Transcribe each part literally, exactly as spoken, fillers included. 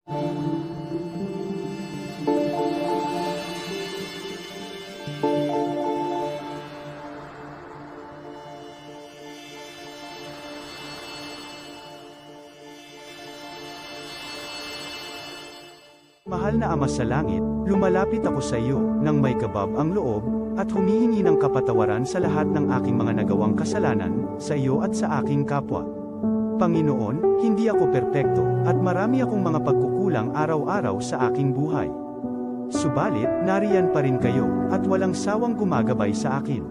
Mahal na Ama sa Langit, lumalapit ako sa iyo nang may kabab ang loob, at humihingi ng kapatawaran sa lahat ng aking mga nagawang kasalanan, sa iyo at sa aking kapwa. Panginoon, hindi ako perpekto, at marami akong mga pagkukulang araw-araw sa aking buhay. Subalit, nariyan pa rin kayo, at walang sawang gumagabay sa akin.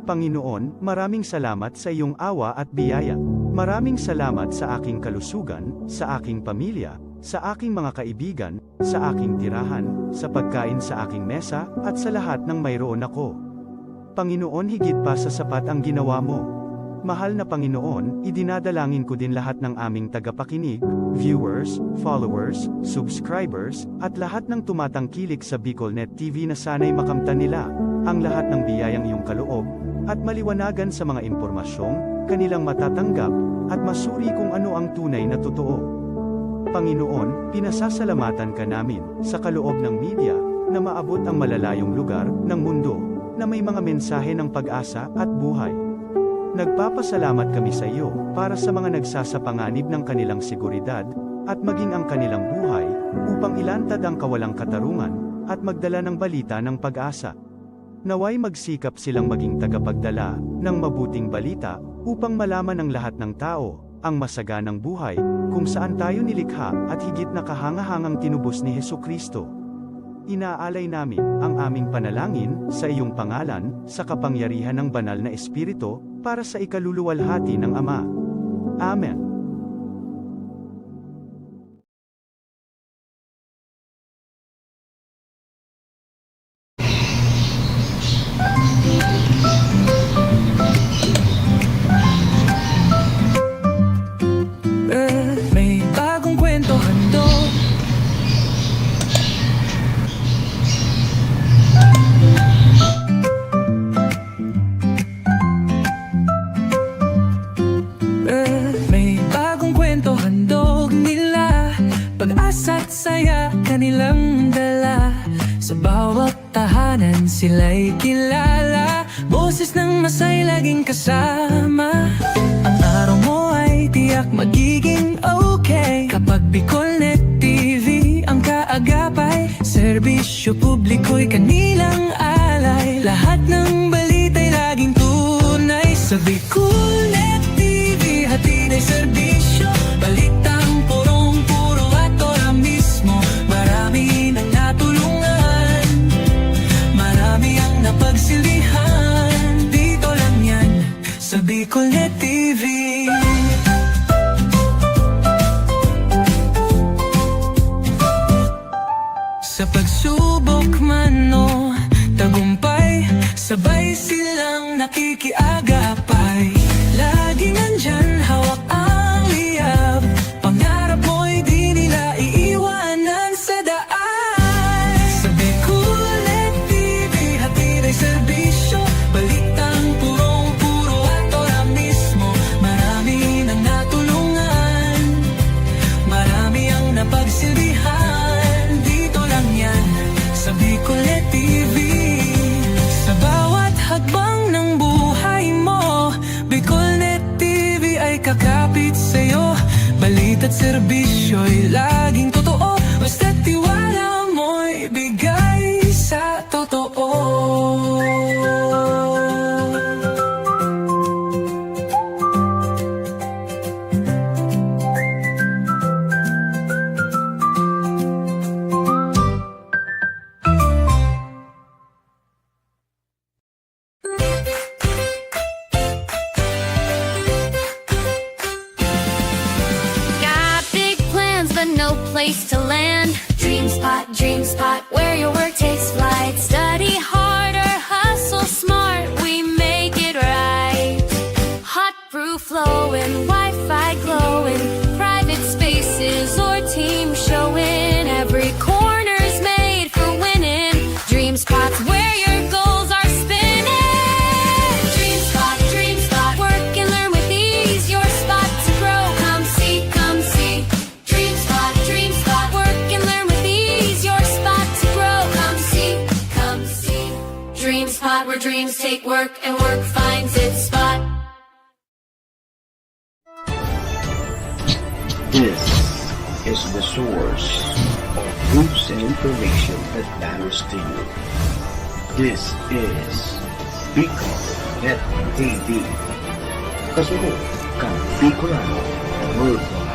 Panginoon, maraming salamat sa iyong awa at biyaya. Maraming salamat sa aking kalusugan, sa aking pamilya, sa aking mga kaibigan, sa aking tirahan, sa pagkain sa aking mesa, at sa lahat ng mayroon ako. Panginoon, higit pa sa sapat ang ginawa mo. Mahal na Panginoon, idinadalangin ko din lahat ng aming tagapakinig, viewers, followers, subscribers, at lahat ng tumatangkilik sa BicolNet T V na sana'y makamtan nila ang lahat ng biyayang iyong kaloob, at maliwanagan sa mga impormasyong kanilang matatanggap, at masuri kung ano ang tunay na totoo. Panginoon, pinasasalamatan ka namin sa kaloob ng media na maabot ang malalayong lugar ng mundo na may mga mensahe ng pag-asa at buhay. Nagpapasalamat kami sa iyo para sa mga nagsasapanganib ng kanilang seguridad at maging ang kanilang buhay upang ilantad ang kawalang katarungan at magdala ng balita ng pag-asa. Nawa'y magsikap silang maging tagapagdala ng mabuting balita upang malaman ng lahat ng tao ang masaganang buhay kung saan tayo nilikha at higit na kahangahangang tinubos ni Jesu-Cristo. Inaalay namin ang aming panalangin sa iyong pangalan, sa kapangyarihan ng Banal na Espiritu, para sa ikaluluwalhati ng Ama. Amen. Eh, may bagong kwento handog. Eh, may bagong kwento handog nila. Pag-asa't saya kanilang dala. Sa bawat tahanan sila'y kilala. Boses ng masay laging kasama. Ang araw mo ay tiyak magiging okay. Kapag BicolNet T V ang kaagapay, serbisyo publiko'y kanilang alay. Lahat ng balita'y laging tunay. Sa BicolNet T V, hatid ay serbisyo. Balitang purong-puro at ora mismo. Marami nang natulungan. Marami ang napagsilbihan. Dito lang yan, sa BicolNet T V. Sa pagsubok man o tagumpay, sabay silang nakikiagapay. Laging nandyan, hawak ang liyab. Pangarap mo'y di nila iiwanan sa daan. Sa BicolNet T V, hatid ay serbisyo. Balitang purong-puro at ora mismo. Marami nang natulungan. Marami ang napagsilbihan. Dito lang yan, sa BicolNet T V. Sa bawat hakbang ng buhay mo, BicolNet T V ay kakapit sa'yo. Balita't serbisyo'y laging totoo. Basta't tiwala mo'y bigay sa totoo. Got big plans, but no place to land. Dream Spot, Dream Spot, where your work takes flight. Study hard or hustle smart, we make it right. Hot brew flowing, Wi-Fi glowing, private spaces or team showing. Every corner's made for winning. Dream Spot's where your goals are spinning. Dream Spot, Dream Spot, work and learn with ease. Your spot to grow. Come see, come see. Dream Spot, Dream Spot, Dreams take work and work finds its spot. This is the source of news and information that matters to you. This is Bicol Net T V. Kasunod kan Bicolano Worldwide.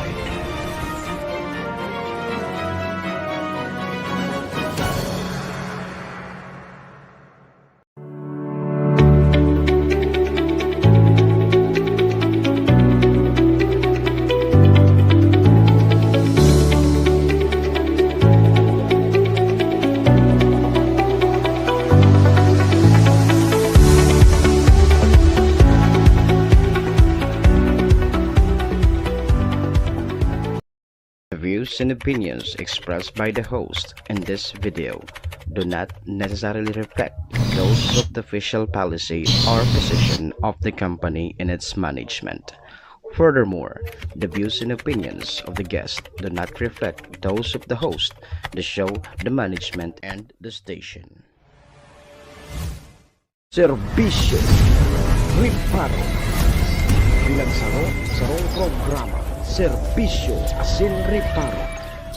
The views and opinions expressed by the host in this video do not necessarily reflect those of the official policy or position of the company and its management. Furthermore, the views and opinions of the guest do not reflect those of the host, the show, the management, and the station. Serbisyo Reparo. Bilang saro, sarong programa, Serbisyo asin Reparo.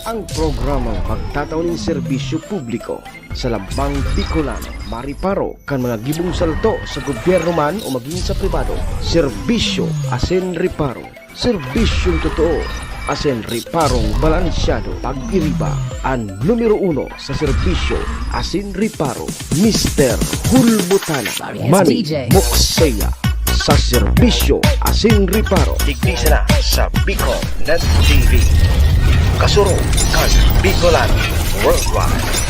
Ang programang magtatao nin serbisyo publiko sa lambang Bicolano, mariparo kan mga gibong salto sa gobyerno man o magin sa pribado. Serbisyo asin Reparo. Serbisyong totoo asin reparong balansyado. Pag-iriba, an numero uno sa serbisyo asin reparo, Mister Hulbutana, Sorry, it's Manny D J. Moksea, sa serbisyo asin reparo. Digdi sana sa Bicol Net T V. Kasurog kan Bicolano Worldwide.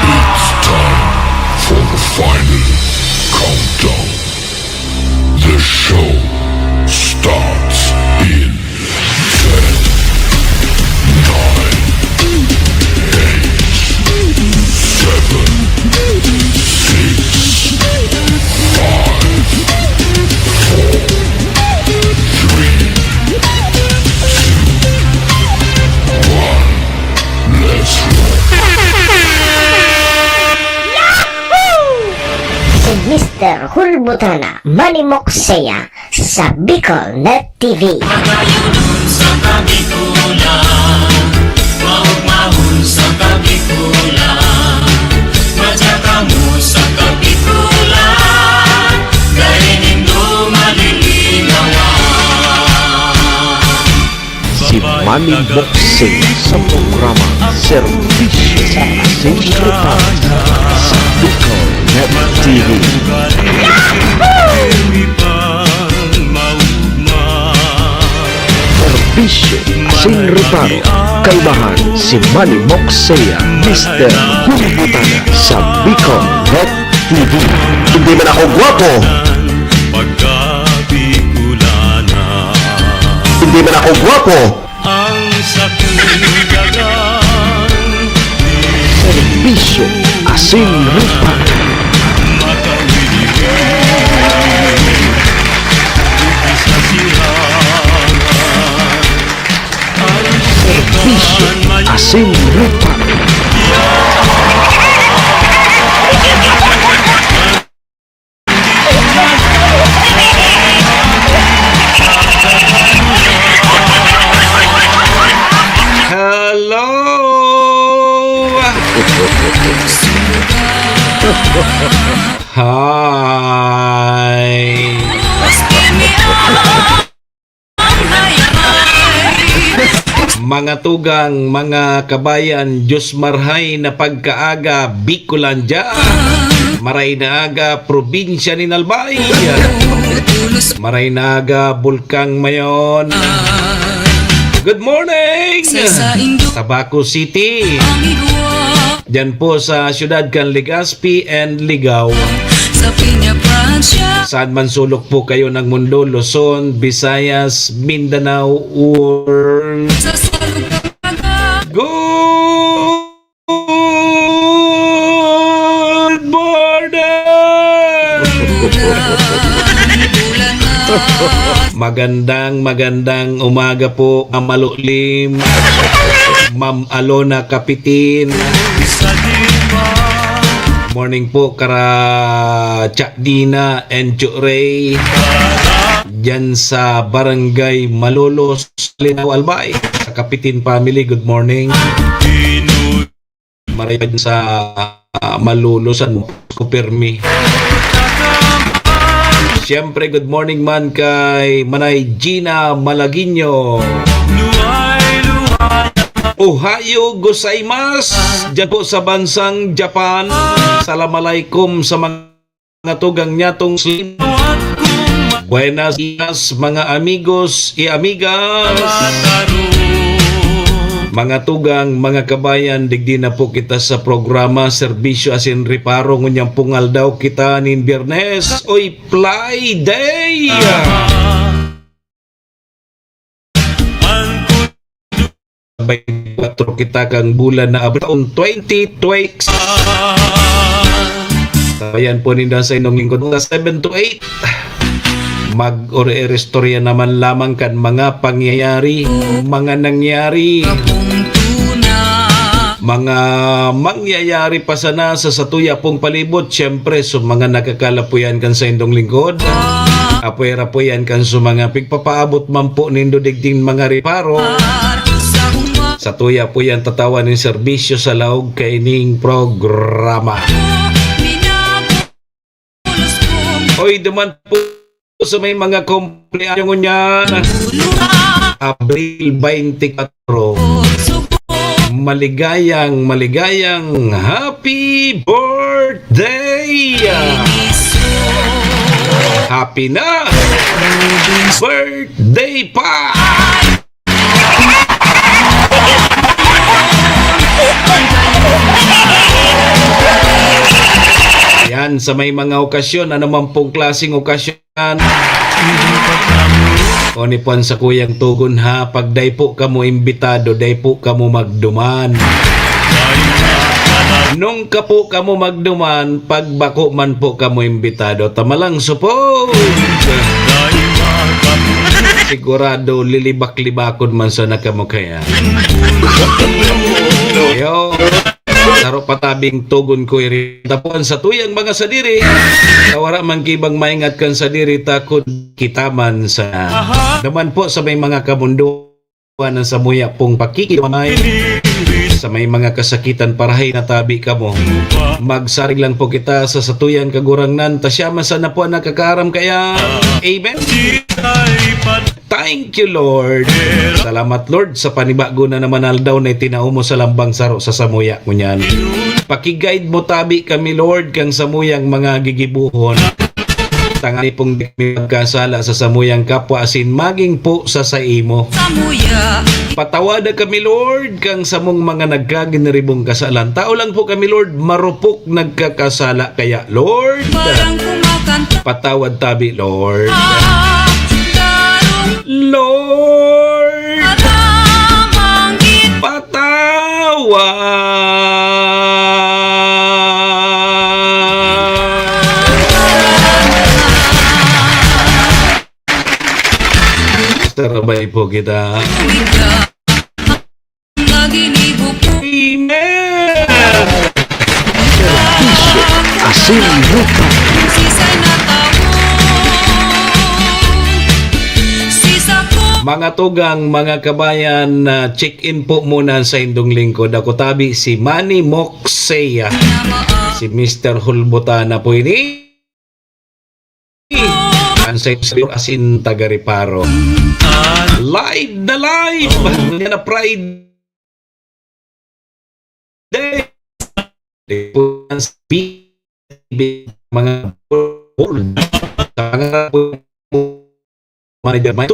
It's time for the final countdown. The show starts in ten, nine, eight, seven, six, five, four, three, two, one. Let's roll. Si Mister Hulbutana, Manny Moksea, sa Bicol Net T V. Magayunon sa Kabikulan, maugmahon sa Kabikulan, madya kamo sa Kabikulan, dai nindo malilinawan. Si Manny Moksea sa programa Serbisyo asin Reparo sa Bicol Net T V. Serbisyo asin Reparo, kaibahan si Manny Moksea, Mister Hulbutana sa Bicol Net T V. Hindi man ako gwapo. Pagka Bicolana. Hindi man ako gwapo. Ang sakuyang Serbisyo asin Reparo. Makawili-wili, digdi sa sirangan. Serbisyo asin Reparo. Hello! Hi! Mga tugang, mga kabayan, Diyos marhay na pagkaaga, Bicolandia. Maray na aga, probinsya nin Albay. Maray na aga, Bulkang Mayon. Good morning! Tabaco City. Diyan po sa siyudad kan Legazpi and Ligao. Sa Piña, Francia. Saan man sulok po kayo ng mundo, Luzon, Visayas, Mindanao, or Sa Salug, Pampanga. Good morning! Bulan, bulan na. Magandang, magandang umaga po, Ma'am Alolim, Ma'am Alona Kapitin. Morning po, kara Chak Dina and Churay. Diyan sa Barangay Malolos, Linao, Albay. Sa Kapitin family, good morning. Maray pa dyan sa, ah, Malolos, ano, Kupermi. Siyempre, good morning man kay Manay Gina Malaguinho. Ohayo gozaimasu, dyan po sa bansang Japan. Salam alaikum sa mga tugang nyatong Muslim. Buenos dias, mga amigos y amigas. Mga tugang, mga kabayan, digdi na po kita sa programa Serbisyo Asin Reparo. Ngunyan pong aldaw kita nin Biyernes, oy, Fly Day! Bente kwatro kita kan bulan na Abril, taon twenty twenty-six. Sabayan po ninda sa inyong lingkod sa seven to eight. Mag-ori-istorya naman lamang kan mga pangyayari, mga nangyari, mga mangyayari pa sana sa satuya pong palibot. Siyempre, sa mga nakakalapuyan kan saindong lingkod, apwera po yan kan sa mga pigpapaabot man po nindo digding mga reparo. Satuya po yan tatawan nin serbisyo sa laog kaining programa. Oy, duman po sa may mga kumpleanyo ngunyan. Abril twenty-four. Maligayang, maligayang happy birthday! Happy na! Birthday pa! Yan, sa may mga okasyon, ano man pong klaseng okasyon, kung ni po an sakuyang togon, ha, pag dai po kamo imbitado, dai po kamo magduman. Nung ka po kamo magduman, pag bako man po kamo imbitado, ta malang suppose. Sigurado, lilibak-libakon man sana kamo kaya. Yo. Saro pa tabing togon ko iri. Tapuan sa tuyang mga sadiri. Sa wara man kibang maingat kan sadiri, takod kita man sa naman po sa may mga kamundoan, ang samuya pong pakikidamay sa may mga kasakitan, parahay na tabi kamo. Magsarig lang po kita sa satuyang Kagurangnan, ta siya man sana po ang nakakaaram kaya. Amen. Thank you, Lord. Salamat, Lord, sa panibago na naman aldaw na itinao mo sa lambang saro sa samuya ngunyan. Paki-guide mo tabi kami, Lord, kang samuyang mga gigibohon. Tangani pong di kami magkasala sa samuyang kapwa asin magin po sa saimo. Samuya. Patawada kami, Lord, kang samong mga nagkaginiribong kasalan. Tao lang po kami, Lord, marupok nagkakasala. Kaya, Lord, parang kumakanta. Patawad tabi, Lord. Ah, darong Lord, maramanggit. Patawad. Sarabay po kita. Naginibo ko. Amen. Asin Lupa. Sisay na tawo. Sisa ko. Mga tugang, mga kabayan, ah, check-in po muna sa indong lingkod. Ako tabi si Manny Moxey, ah. Si Mister Hulbutana po ini. Ang sa Exterior asin taga Reparo. Live na live! Yan na Friday. Mga manager, may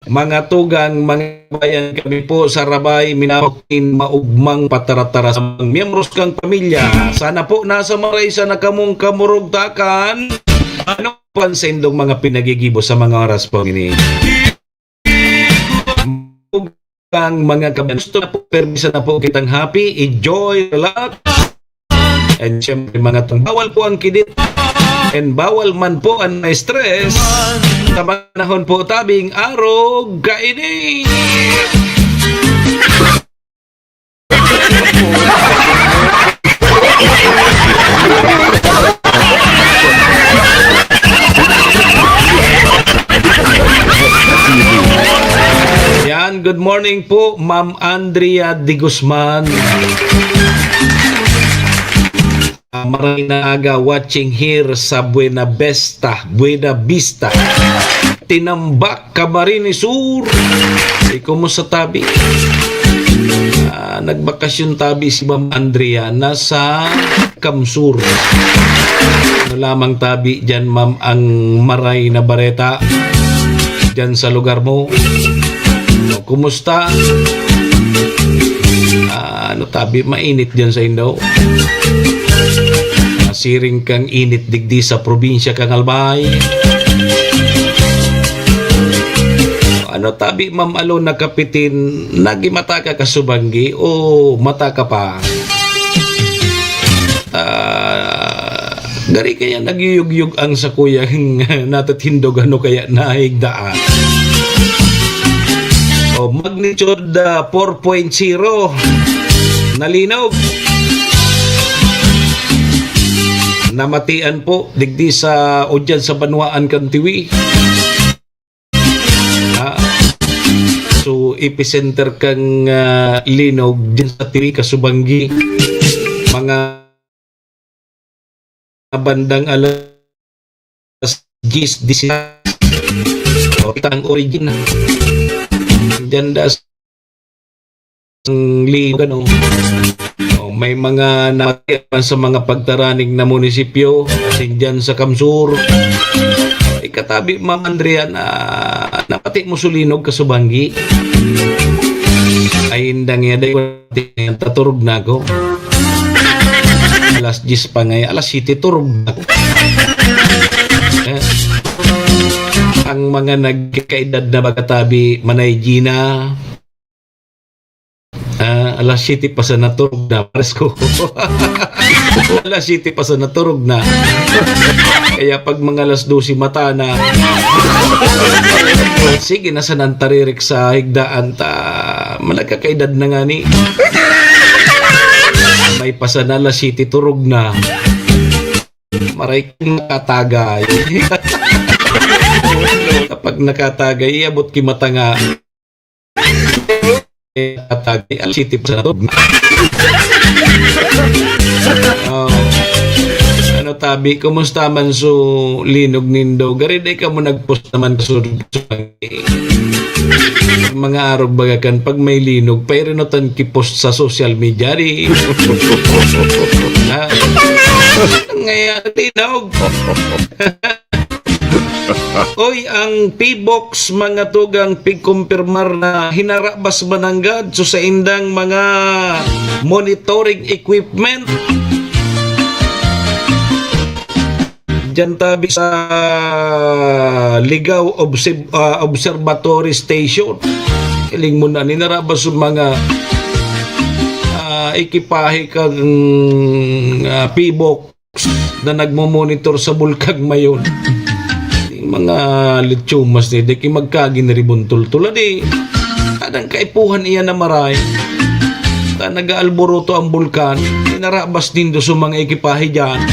Mga tugang, mga bayan, kami po sa Rabay, minamahal nin maugmang pataratara sa mga miyembros kang pamilya. Sana po nasa maray sana kamong kamurugtakan. Ano pa ang saindong mga pinagigibo sa mga oras po ini? Tugang, mga kabayan, gusto na po, permisa na po kitang happy, enjoy, relax. And syempre, mga tong, bawal po ang kidit. And bawal man po ang stress. Sa panahon po tabing arog kaini. Yan, good morning po, Ma'am Andrea de Guzman. Ah, maray na aga, watching here sa Buena Vista, Buena Vista. Tinambak, Camarines Sur. Eh, kumusta tabi? Ah, nagbakasyon tabi si Ma'am Andrea, nasa Camsur. Ano lamang tabi dyan, ma'am, ang maray na bareta dyan sa lugar mo? O, kumusta? Ah, ano tabi, mainit dyan sa Indo? Masiring kang init digdi sa probinsya kang Albay. Ano tabi, Ma'am Alona Kapitin, nagimata ka kasubanggi o mata ka pa? Ah, gari kaya nagyuyugyug ang sakuyang natatindog, ano kaya nahigdaan? O, magnitude, ah, four point zero. Nalinog. Namatian po, digdi sa, o dyan sa banwaan kan Tiwi. Ah, so, epicenter kang, ah, linog dyan sa Tiwi, kasubanggi. Mga bandang alas diyes, disinas. O, kita ang origin na. Diyan da sa linog, ano. O, may mga namatay man sa mga pagtaraning na munisipyo, asin diyan sa Camsur. Ikatabi, Ma'am Andrea, na napati mo sulinog kasubanggi. Ay, indang iya, day, taturog na ako. Alas diyes pa ngayon, alas siyete, turog na ako. Eh, ang mga nagkakaedad na magkatabi, Manay Gina, ah, alas siyete pa sana turog na, pares ko. Alas siyete pa sana turog na. Kaya pag mga alas dose, mata na. Sige na, sa nantaririk sa higdaan ta, malagkakaedad na nga ni. May pa sana alas siyete, turog na. Maray kang nakatagay. Kapag nakatagay, iabot ki mata nga. Eh, nakatagay, alas siyete pa sana turog na. Oh. Ano tabi, kumusta man su linog nindo? Gari, di ka mo nagpost naman su, su mga arog baga kan pag may linog, pairinutan ki post sa social media, di. Ha? Ngayon, linog. Oy, ang P-Box, mga tugang, pigkumpirmar na hinarabas mananggad so saindang mga monitoring equipment. Diyan tabi sa Ligao Observ-, ah, Observatory Station. Hiling mo na, ninarabas yung mga, ah, ekipahe kang, ah, P-Box na nagmomonitor sa Bulkang Mayon. Yung mga litsumas ni, di ki magkagin ribon tultula, di. Tadang kaipuhan iyan na maray. Ta nag-aalburuto ang bulkan, inarabas nindo sa mga ekipahe dyan.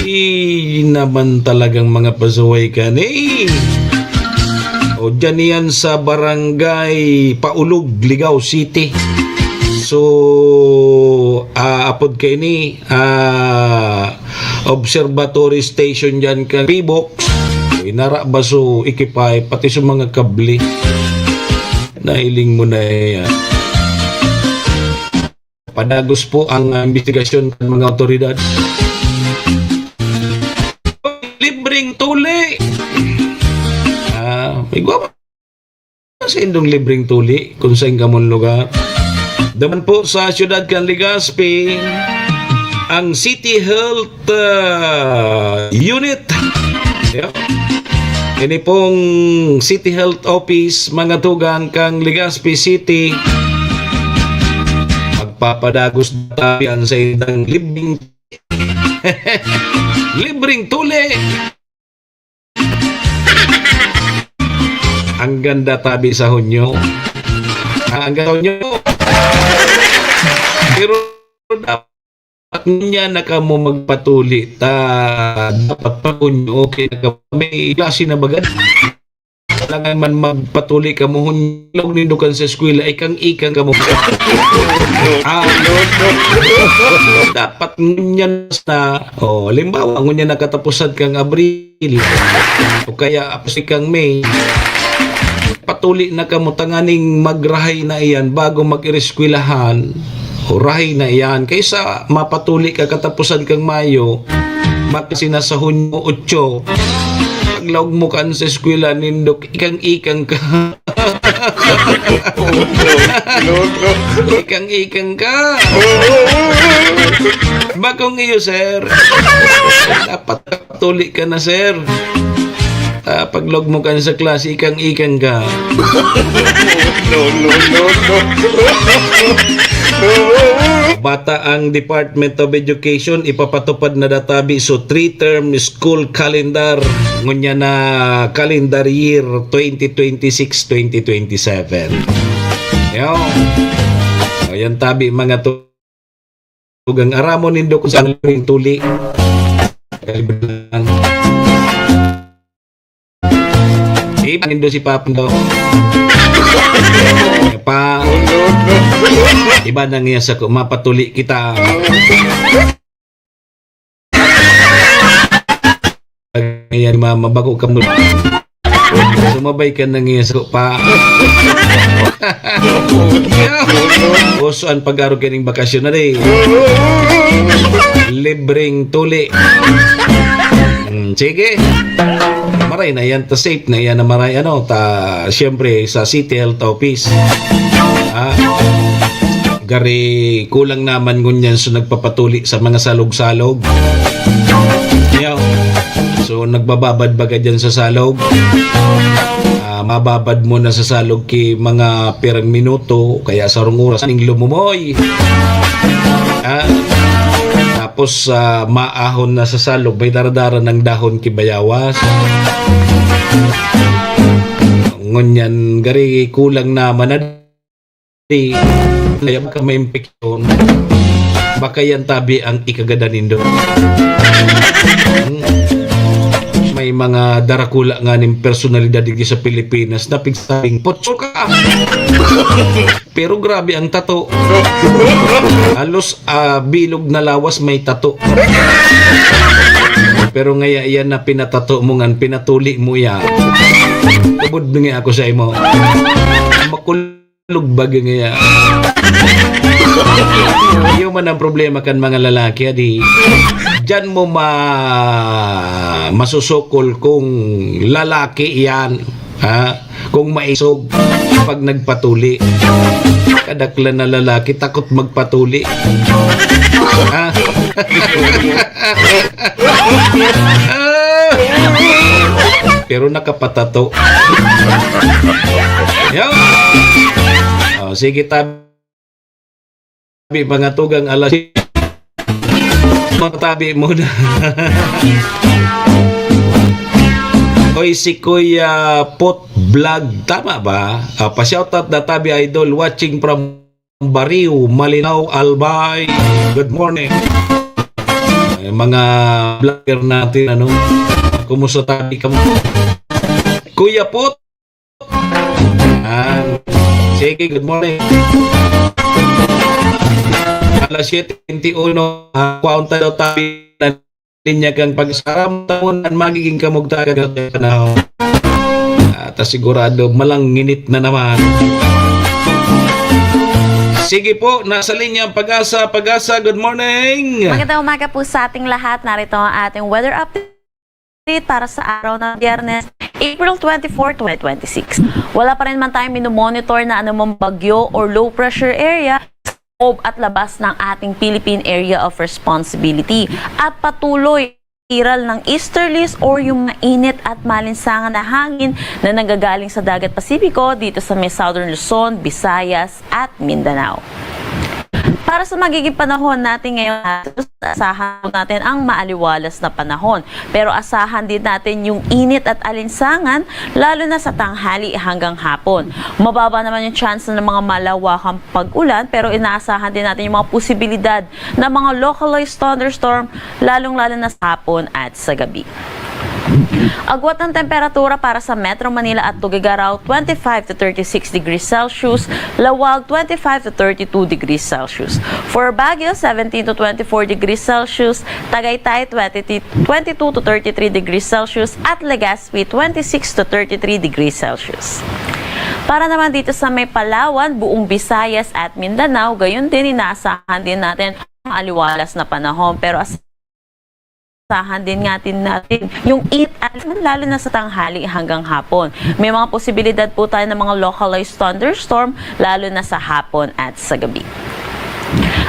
Eh, naman talagang mga pasuway ka ni. O, dyan yan sa Barangay Paulog, Ligao City. So, ah, apod kaini, ah, observatory station dyan kan P-Box. Inara ba so ekipahe, pati sa mga kable. Nahiling mo na yan. Padagos po ang, ah, investigasyon ng mga otoridad. Libreng tuli! Igwa man sa indong libreng tuli kung sain kamong lugar. Duman po sa siyudad kan Legazpi, ang City Health, ah, Unit. Yeah. Ini pong City Health Office, mga tugang kan Legazpi City. Magpapadagos tabi an saindang libreng, libreng tuli. Ang ganda tabi sa hunyo. Ah, ang ganda hunyo. Pero dapat ngunyan na kamo magpatuli ta dapat pag hunyo okay na kamo. May klase na bagad. Kailangan man magpatuli kamo, hunyo nindo kan sa eskwela, ikang-ikang kamo. Ah, dapat ngunyan na, oh, halimbawa, ngunyan na katapusan kang Abril, o kaya apos ikang May, patuli na kamo tanganing magrahay na iyan bago mag-ireskwelahan. O rahay na iyan. Kaysa mapatuli ka katapusan kang Mayo, magsina sa Hunyo otso, paglaog mo kan sa eskwela, nindog, ikang-ikang ka. Ikang-ikang ka. Bakong iyo, sir. Dapat tuli ka na, sir. Ah, paglaog mo kan sa klase, ikang-ikang ka. No, no, no, no. Bata ang Department of Education, ipapatupad na databi so three-term school calendar. Ngunyan na calendar year twenty twenty-six, twenty twenty-seven. Yo. O, yan tabi, mga tu-, tugang aramon nindo kung saan yung tuli. Kalibre lang. Iba nindo si Papa nindo. Pa. Iba na nga sa ko, mapatuli kita. Ayan, mama, bago ka mo. Sumabay ka na ngayon sa pa. Uso ang pag-aro kining bakasyon na rin. Libreng tuli. Hmm, sige. Maray na yan, ta safe na yan na maray, ano, ta, siyempre, sa City Health Office. Ah, gari, kulang naman ngunyan so nagpapatuli sa mga salog-salog. Yo. So, nagbababad baga dyan sa salog. Ah, mababad mo na sa salog ki mga pirang minuto, kaya sarong oras ning lumumoy. Ah, tapos, ah, maahon na sa salog, may daradara ng dahon ki bayawas. Ngunyan, gari kulang naman na di, kaya baka may impeksyon. Baka yan tabi ang ikagada nindo. Hmm. May mga darakula nga ning personalidad digdi sa Pilipinas na pigsabing, "Potso ka!" Pero grabe ang tato. Halos, ah, bilog na lawas may tato. Pero ngaya yan na pinatato mo ngan, pinatuli mo yan. Tubod na nga ako sa imo. Makul- Lugbag ngaya. Iyo man ang problema kan mga lalaki, adi. Diyan mo ma-, masusukol kung lalaki iyan, ha? Kung maisog pag nagpatuli. Kadaklan na lalaki, takot magpatuli. Ha? Pero nakapatato. Yo! Oh, sige, tabi, mga tugang alas. Matabi muna. Oy, si Kuya Pot Vlog, tama ba? Ah, pa-shoutout na tabi, idol, watching from Bariw, Malinao, Albay. Good morning. Ay, mga vlogger natin, ano? Kumusta tayo, kamo? Kuya Pot? Ah, sige, good morning. Alas siyete twenty-uno, ah, kwaon tayo tayo. Linya kang pagsaramdamon an magiging kamugtakan sa panahon. At sigurado, malanginit na naman. Sige po, nasa linya ang Pag-asa. Pag-asa, good morning. Magandang umaga po sa ating lahat. Narito ang ating weather update para sa araw ng Biyernes. April twenty-four, twenty twenty-six. Wala pa rin man tayong minomonitor na anumang bagyo or low pressure area sa loob at labas ng ating Philippine Area of Responsibility. At patuloy iral ng easterlies or yung mainit at malinsangan na hangin na nanggagaling sa Dagat Pasipiko dito sa may Southern Luzon, Visayas at Mindanao. Para sa magiging panahon natin ngayong araw, asahan po natin ang maaliwalas na panahon. Pero asahan din natin yung init at alinsangan, lalo na sa tanghali hanggang hapon. Mababa naman yung chance ng mga malawakang pag-ulan, pero inaasahan din natin yung mga posibilidad ng mga localized thunderstorm, lalong-lalo na sa hapon at sa gabi. Agwat ng temperatura para sa Metro Manila at Tuguegarao, twenty-five to thirty-six degrees Celsius, Laoag, twenty-five to thirty-two degrees Celsius. For Baguio, seventeen to twenty-four degrees Celsius, Tagaytay, twenty, twenty-two to thirty-three degrees Celsius, at Legazpi, twenty-six to thirty-three degrees Celsius. Para naman dito sa may Palawan, buong Visayas at Mindanao, gayon din inaasahan din natin ang aliwalas na panahon. Pero as- asahan din natin natin yung init at lalo na sa tanghali hanggang hapon. May mga posibilidad po tayo ng mga localized thunderstorm lalo na sa hapon at sa gabi.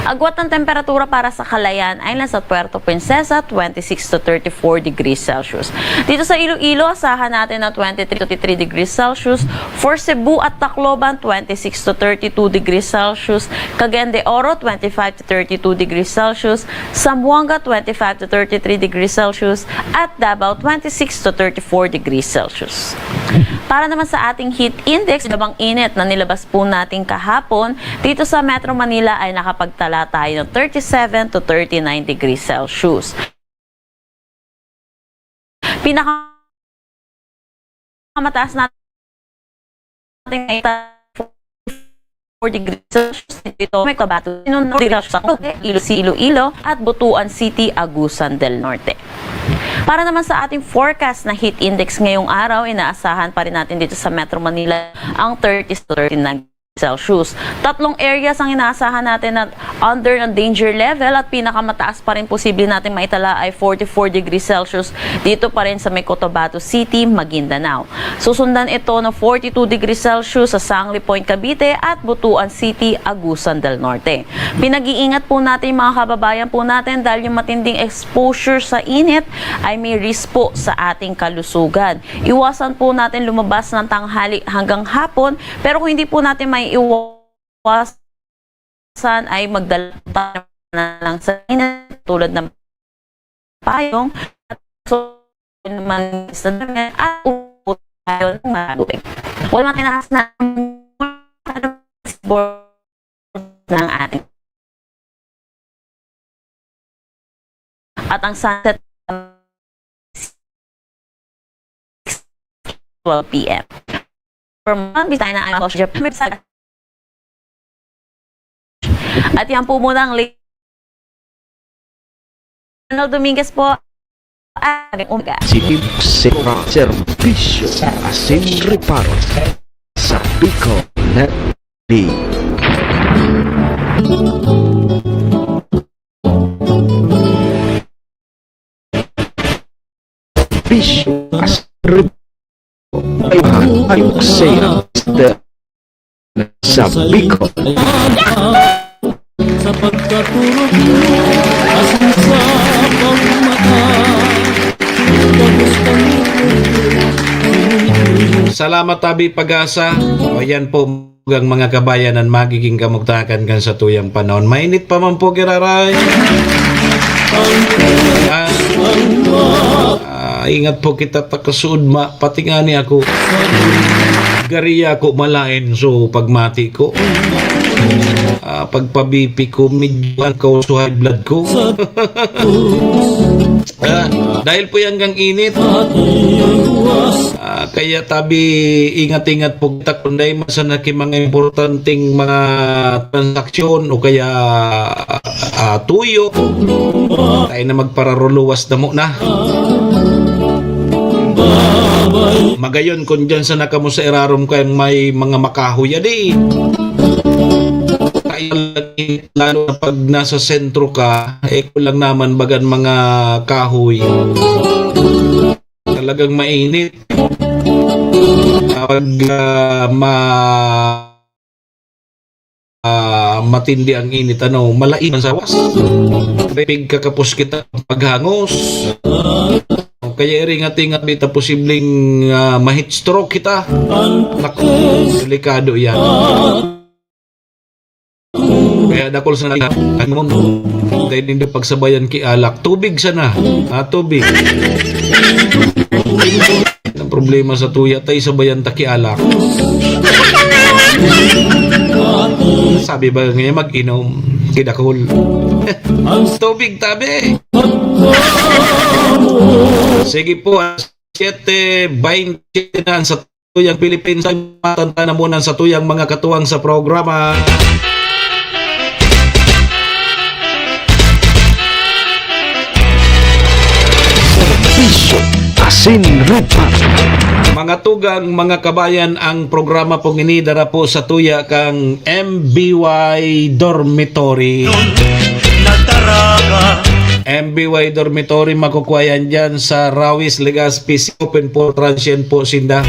Agwat ng temperatura para sa Calayan Islands at Puerto Princesa, twenty-six to thirty-four degrees Celsius. Dito sa Iloilo, asahan natin na twenty-three to thirty-three degrees Celsius. For Cebu at Tacloban, twenty-six to thirty-two degrees Celsius. Cagayan de Oro, twenty-five to thirty-two degrees Celsius. Zamboanga, twenty-five to thirty-three degrees Celsius. At Davao, twenty-six to thirty-four degrees Celsius. Para naman sa ating heat index, labang init na nilabas po natin kahapon, dito sa Metro Manila ay nakapagtala tayo ng thirty-seven to thirty-nine degrees Celsius. Pinaka mataas natin ay forty degrees Celsius dito, may Cotabato, Iloilo, Iloilo, at Butuan City, Agusan del Norte. Para naman sa ating forecast na heat index ngayong araw, inaasahan pa rin natin dito sa Metro Manila ang thirty to thirty-nine Celsius. Tatlong areas ang inaasahan natin na under ng danger level at pinakamataas pa rin posible natin maitala ay forty-four degrees Celsius dito pa rin sa may Cotabato City, Maguindanao. Susundan ito ng forty-two degrees Celsius sa Sangli Point, Cavite at Butuan City, Agusan del Norte. Pinag-iingat po natin mga kababayan po natin dahil yung matinding exposure sa init ay may risk po sa ating kalusugan. Iwasan po natin lumabas ng tanghali hanggang hapon, pero kung hindi po natin maiiwasan ay magdala tayo ng salamin tulad ng payong at so naman sa damit at upo tayo ng maluwag. Wala matinaas na ng ating at ang sunset twelve p m. For more, bisitahin ang Ayos Jeff. At yan po muna ang late. Arnold Dominguez po. Ang umaga. City Sera Serbisyo Asin Reparo sa Bicol Net. Bisyo as ay ay saya sa Bicol. Sa pagkaturog mo, asin sa pagmata, tapos kami Salamat, Tabi Pag-asa. O, yan po. Ang mga kabayanan magiging kamugtakan kan satuyang panahon. Mainit pa man po, giraray. Ah, ah, ingat po kita, takasuod ma, pati nga ni ako. Gariya ako malain, so pagmati ko. Ah, pagpabipi ko, medyo ang kauso high blood ko. Ah, dahil po yan gang init. Ah, kaya tabi, ingat-ingat po kita kung dahil man sana ki mga importanteng mga transaksyon o kaya, ah, tuyo. Tayo na magpararuluwas na muna. Magayon kung dyan sana kamo sa irarom kayong may mga makahoy, adi. Kaya lalo na pag nasa sentro ka, eh, kulang naman bagan mga kahoy. talagang mainit. Kapag, ah, ma-, ah, matindi ang init, ano, malain ang sawas. Pigkakapos kita paghangos. Kaya iringat-ingat, bita posibleng, ah, ma-heat stroke kita. Naku, delikado yan. Kaya dakul sana ang mon. Dahil hindi pagsabayan ki alak. Tubig sana. Ah, tubig. Ang problema sa tuya, tay sabayan ta ki alak. Sabi ba ngayon mag-inom? Kidakul. Tubig, tabi. Sige po, ah, siete baynte na ang sa tuyang Philippines, ay matanta na muna sa tuyang mga katuwang sa programa. Serbisyo asin ripa. Mga tugang, mga kabayan, ang programa pong ini dara po sa tuya kang M B Y Dormitory. M B Y Dormitory, makukuha yan dyan sa Rawis, Legazpi, open po, transient po sinda.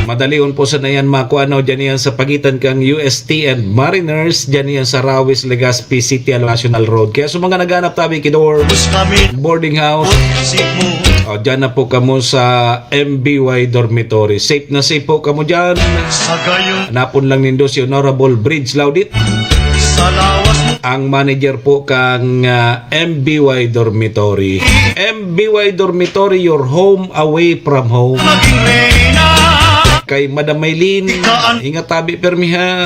Madalion po sana yan makuha, no? Dyan yan sa pagitan kang U S T and Mariners, dyan yan sa Rawis, Legazpi City, along National Road. Kaya sa mga naghanap tabi, kidor, boarding house, o, dyan na po kamo sa M B Y Dormitory. Safe na safe po kamo dyan. Hanapon lang nindo si Honorable Bridge Laudit, ang manager po kang, ah, M B Y Dormitory. M B Y Dormitory, your home away from home. Kay Madam Maylin, ingat tabi, permi ha.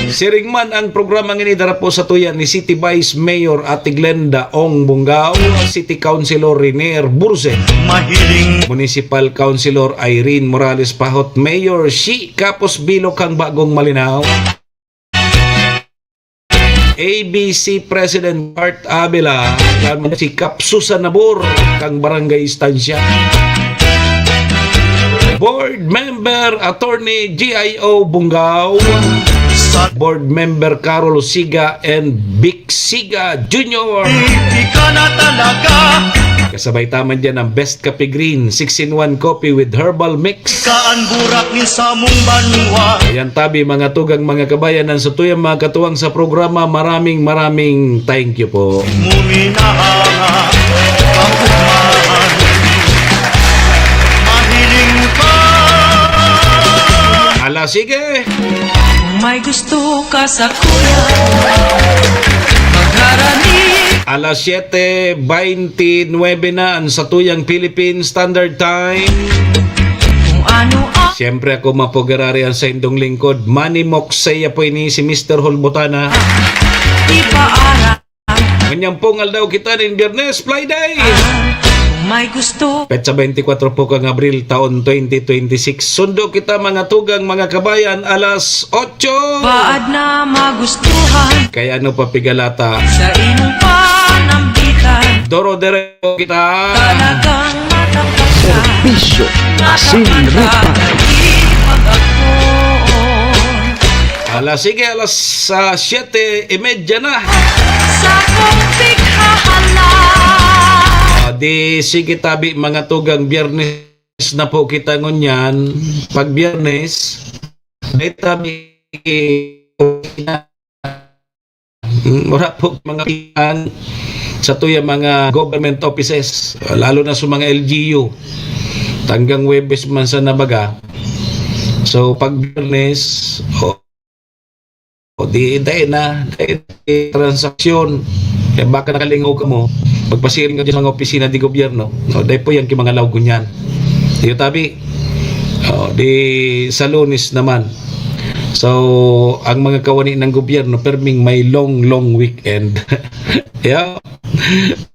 Siring man ang programa ngini, dara po sa tuya ni City Vice Mayor Ate Glenda Ong Bungao, City Councilor Renier Burse, Municipal Councilor Irene Morales Pahot, Mayor Shi Kapos Bilok kang Bagong Malinao, A B C President Bart Abela, kan si Kap Susan Nabor, kang Barangay Estancia. Board Member Attorney G I O Bungao. Board Member Carol Siga and Vic Siga Junior. Di ka na talaga. Kasabay taman dyan ang Best Kape Green, six-in-one coffee with herbal mix. Ka an burak ni samong banwa. Ayan tabi, mga tugang, mga kabayan, ang satuyang mga katuwang sa programa. Maraming, maraming thank you po. Muminahanga ang ugmahan. Mahiling ka. Ala, sige. Kung may gusto ka sa kuya, magharani. Alas siyete baynte nuebe na ang satuyang Philippine Standard Time. Kung ano ang Siyempre, ako mapugarari ang saindong lingkod, Manny Moksey. Apo ini si Mister Hulbotana. Ipaara. Ngunyan pong aldaw kita nin Biyernes, Friday. Kung may gusto. Petsa baynte kwatro po kang Abril, taon twenty twenty-six. Sundo kita, mga tugang, mga kabayan, alas otso. Paad na magustuhan. Kaya ano pa pigalata? Sa imong panambitan. Doro dere po kita. Talagang matapat ka. Serbisyo asin ripa. Nakakadali pag-akoon. Ala, sige, alas, ah, siyete y media na. Sa kong pighahalan. Ah, di sige tabi, mga tugang, Biyernes na po kita ngunyan. Pag Biyernes, may tabi, mm, wala po mga pingan sa tuya mga government offices, lalo na sa mga L G U. Tanggang Huwebes man sa nabaga. So, pag Biyernes, o, o di, dahil na, dahil transaksyon. Kaya baka nakalingaw ka mo, magpasiring ka dyan sa mga opisina di gobyerno. No, dahil po yan, ki mga laog ngunyan. Iyo tabi, o, di sa Lunes naman. So, ang mga kawani ng gobyerno, perming may long, long weekend. Yeah.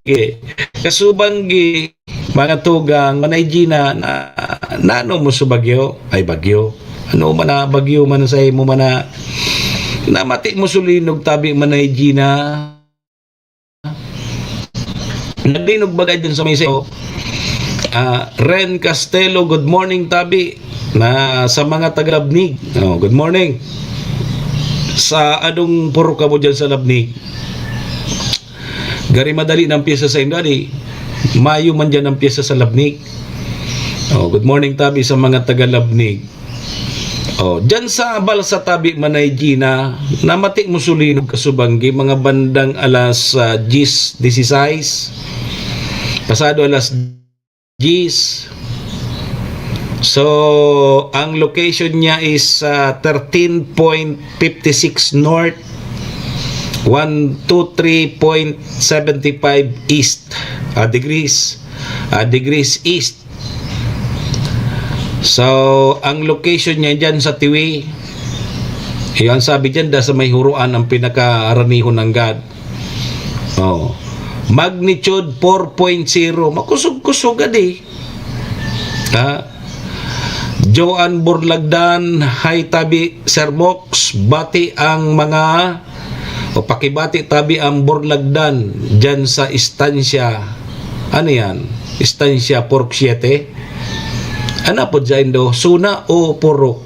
Okay. Kasubanggi, mga tugang, Manay Gina, na, nano mo sa bagyo? Ay, bagyo. Ano man na bagyo man sa imo man na, namati mo sulinog tabi, Manay Gina? Naglinog ba ka dyan sa may sayo? Ah, Ren Castelo, good morning, tabi. Na sa mga taga Labnig. Oh, good morning. Sa anong puro ka mo dyan sa Labnig? Gari madali ng pyesa sa inyo, di? Mayo man dyan ang pyesa sa Labnig. Oh, good morning tabi sa mga taga Labnig. Oh, dyan sa Balsa tabi, Manay Gina, namati mo sulinog kasubanggi, mga bandang alas, ah, diyes, disisais. Pasado alas diyes. So, ang location niya is, ah, thirteen point fifty six north, one two three point seventy five east, ah, degrees, ah, degrees east. So, ang location niya dyan sa Tiwi. Yan, sabi dyan, da sa may Huroan ang pinakaranihon ng God. Oh. Magnitude four point zero. Makusog-kusog gadi. Ha? Joan Burlagdan, hi tabi, Sir Mox, bati ang mga, o pakibati tabi ang Burlagdan dyan sa istansya. Ano yan? Istansya Purok siete? Ano po dyan do? Suna o Purok?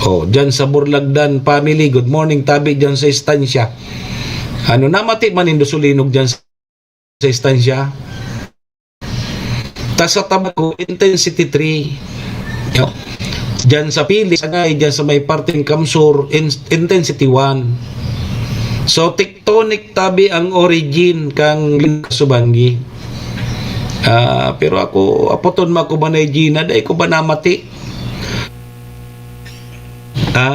Oh, dyan sa Burlagdan family, good morning tabi dyan sa istansya. Ano, namati man nindo sulinog dyan sa sa istansya. Tas sa Tabaco, intensity three. Yo. Diyan sa Pili, Sangay, diyan sa may parteng Kamsur, in-, intensity one. So, tectonic tabi ang origin kan Subangui. Ah, pero ako, apoton mo ako, Manay Gina, dai ko ba namati? Ha?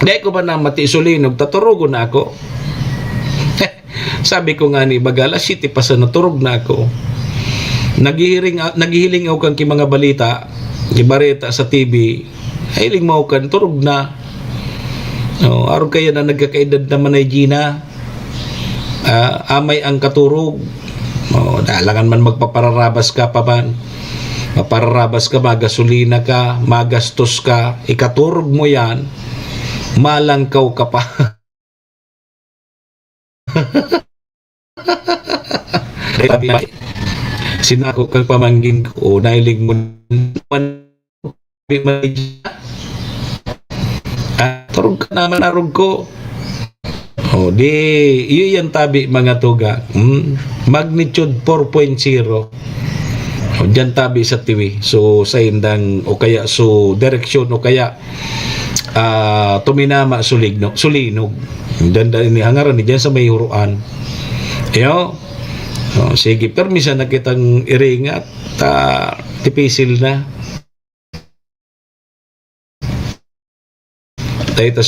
Dai ko ba namati sulinog, ta turugon na ako? Sabi ko ngani, baga alas siyete pa sana, turog na ako. Naghihiring, ah, naghihiling ako kan ki mga balita, ki bareta sa T V. Hiling mo ako kan, turog na. Oh, arog kaya na nagkakaedad na, Manay Gina. Ah, amay ang katurog. Oh, alangan man magpapararabas ka pa man. Mapararabas ka, magasolina ka, magastos ka, ikaturog mo yan, malangkaw ka pa. Sinako kang pamangkin ko, nahiling mo naman, ah, turog ka naman, arog ko. Oh, di, iyo yan tabi, mga tugang. Hmm? Magnitude four point zero. Oh, diyan tabi sa Tiwi. So, sa indang, o kaya, so, direksyon, o kaya, ah, tuminama, suligno-, sulinog. Diyan, diyan, ini, hangaran ni diyan sa may Huroan. Iyo. Oh, sige, permisa na kitang iringat. Ta, tipisil na. Dahil ta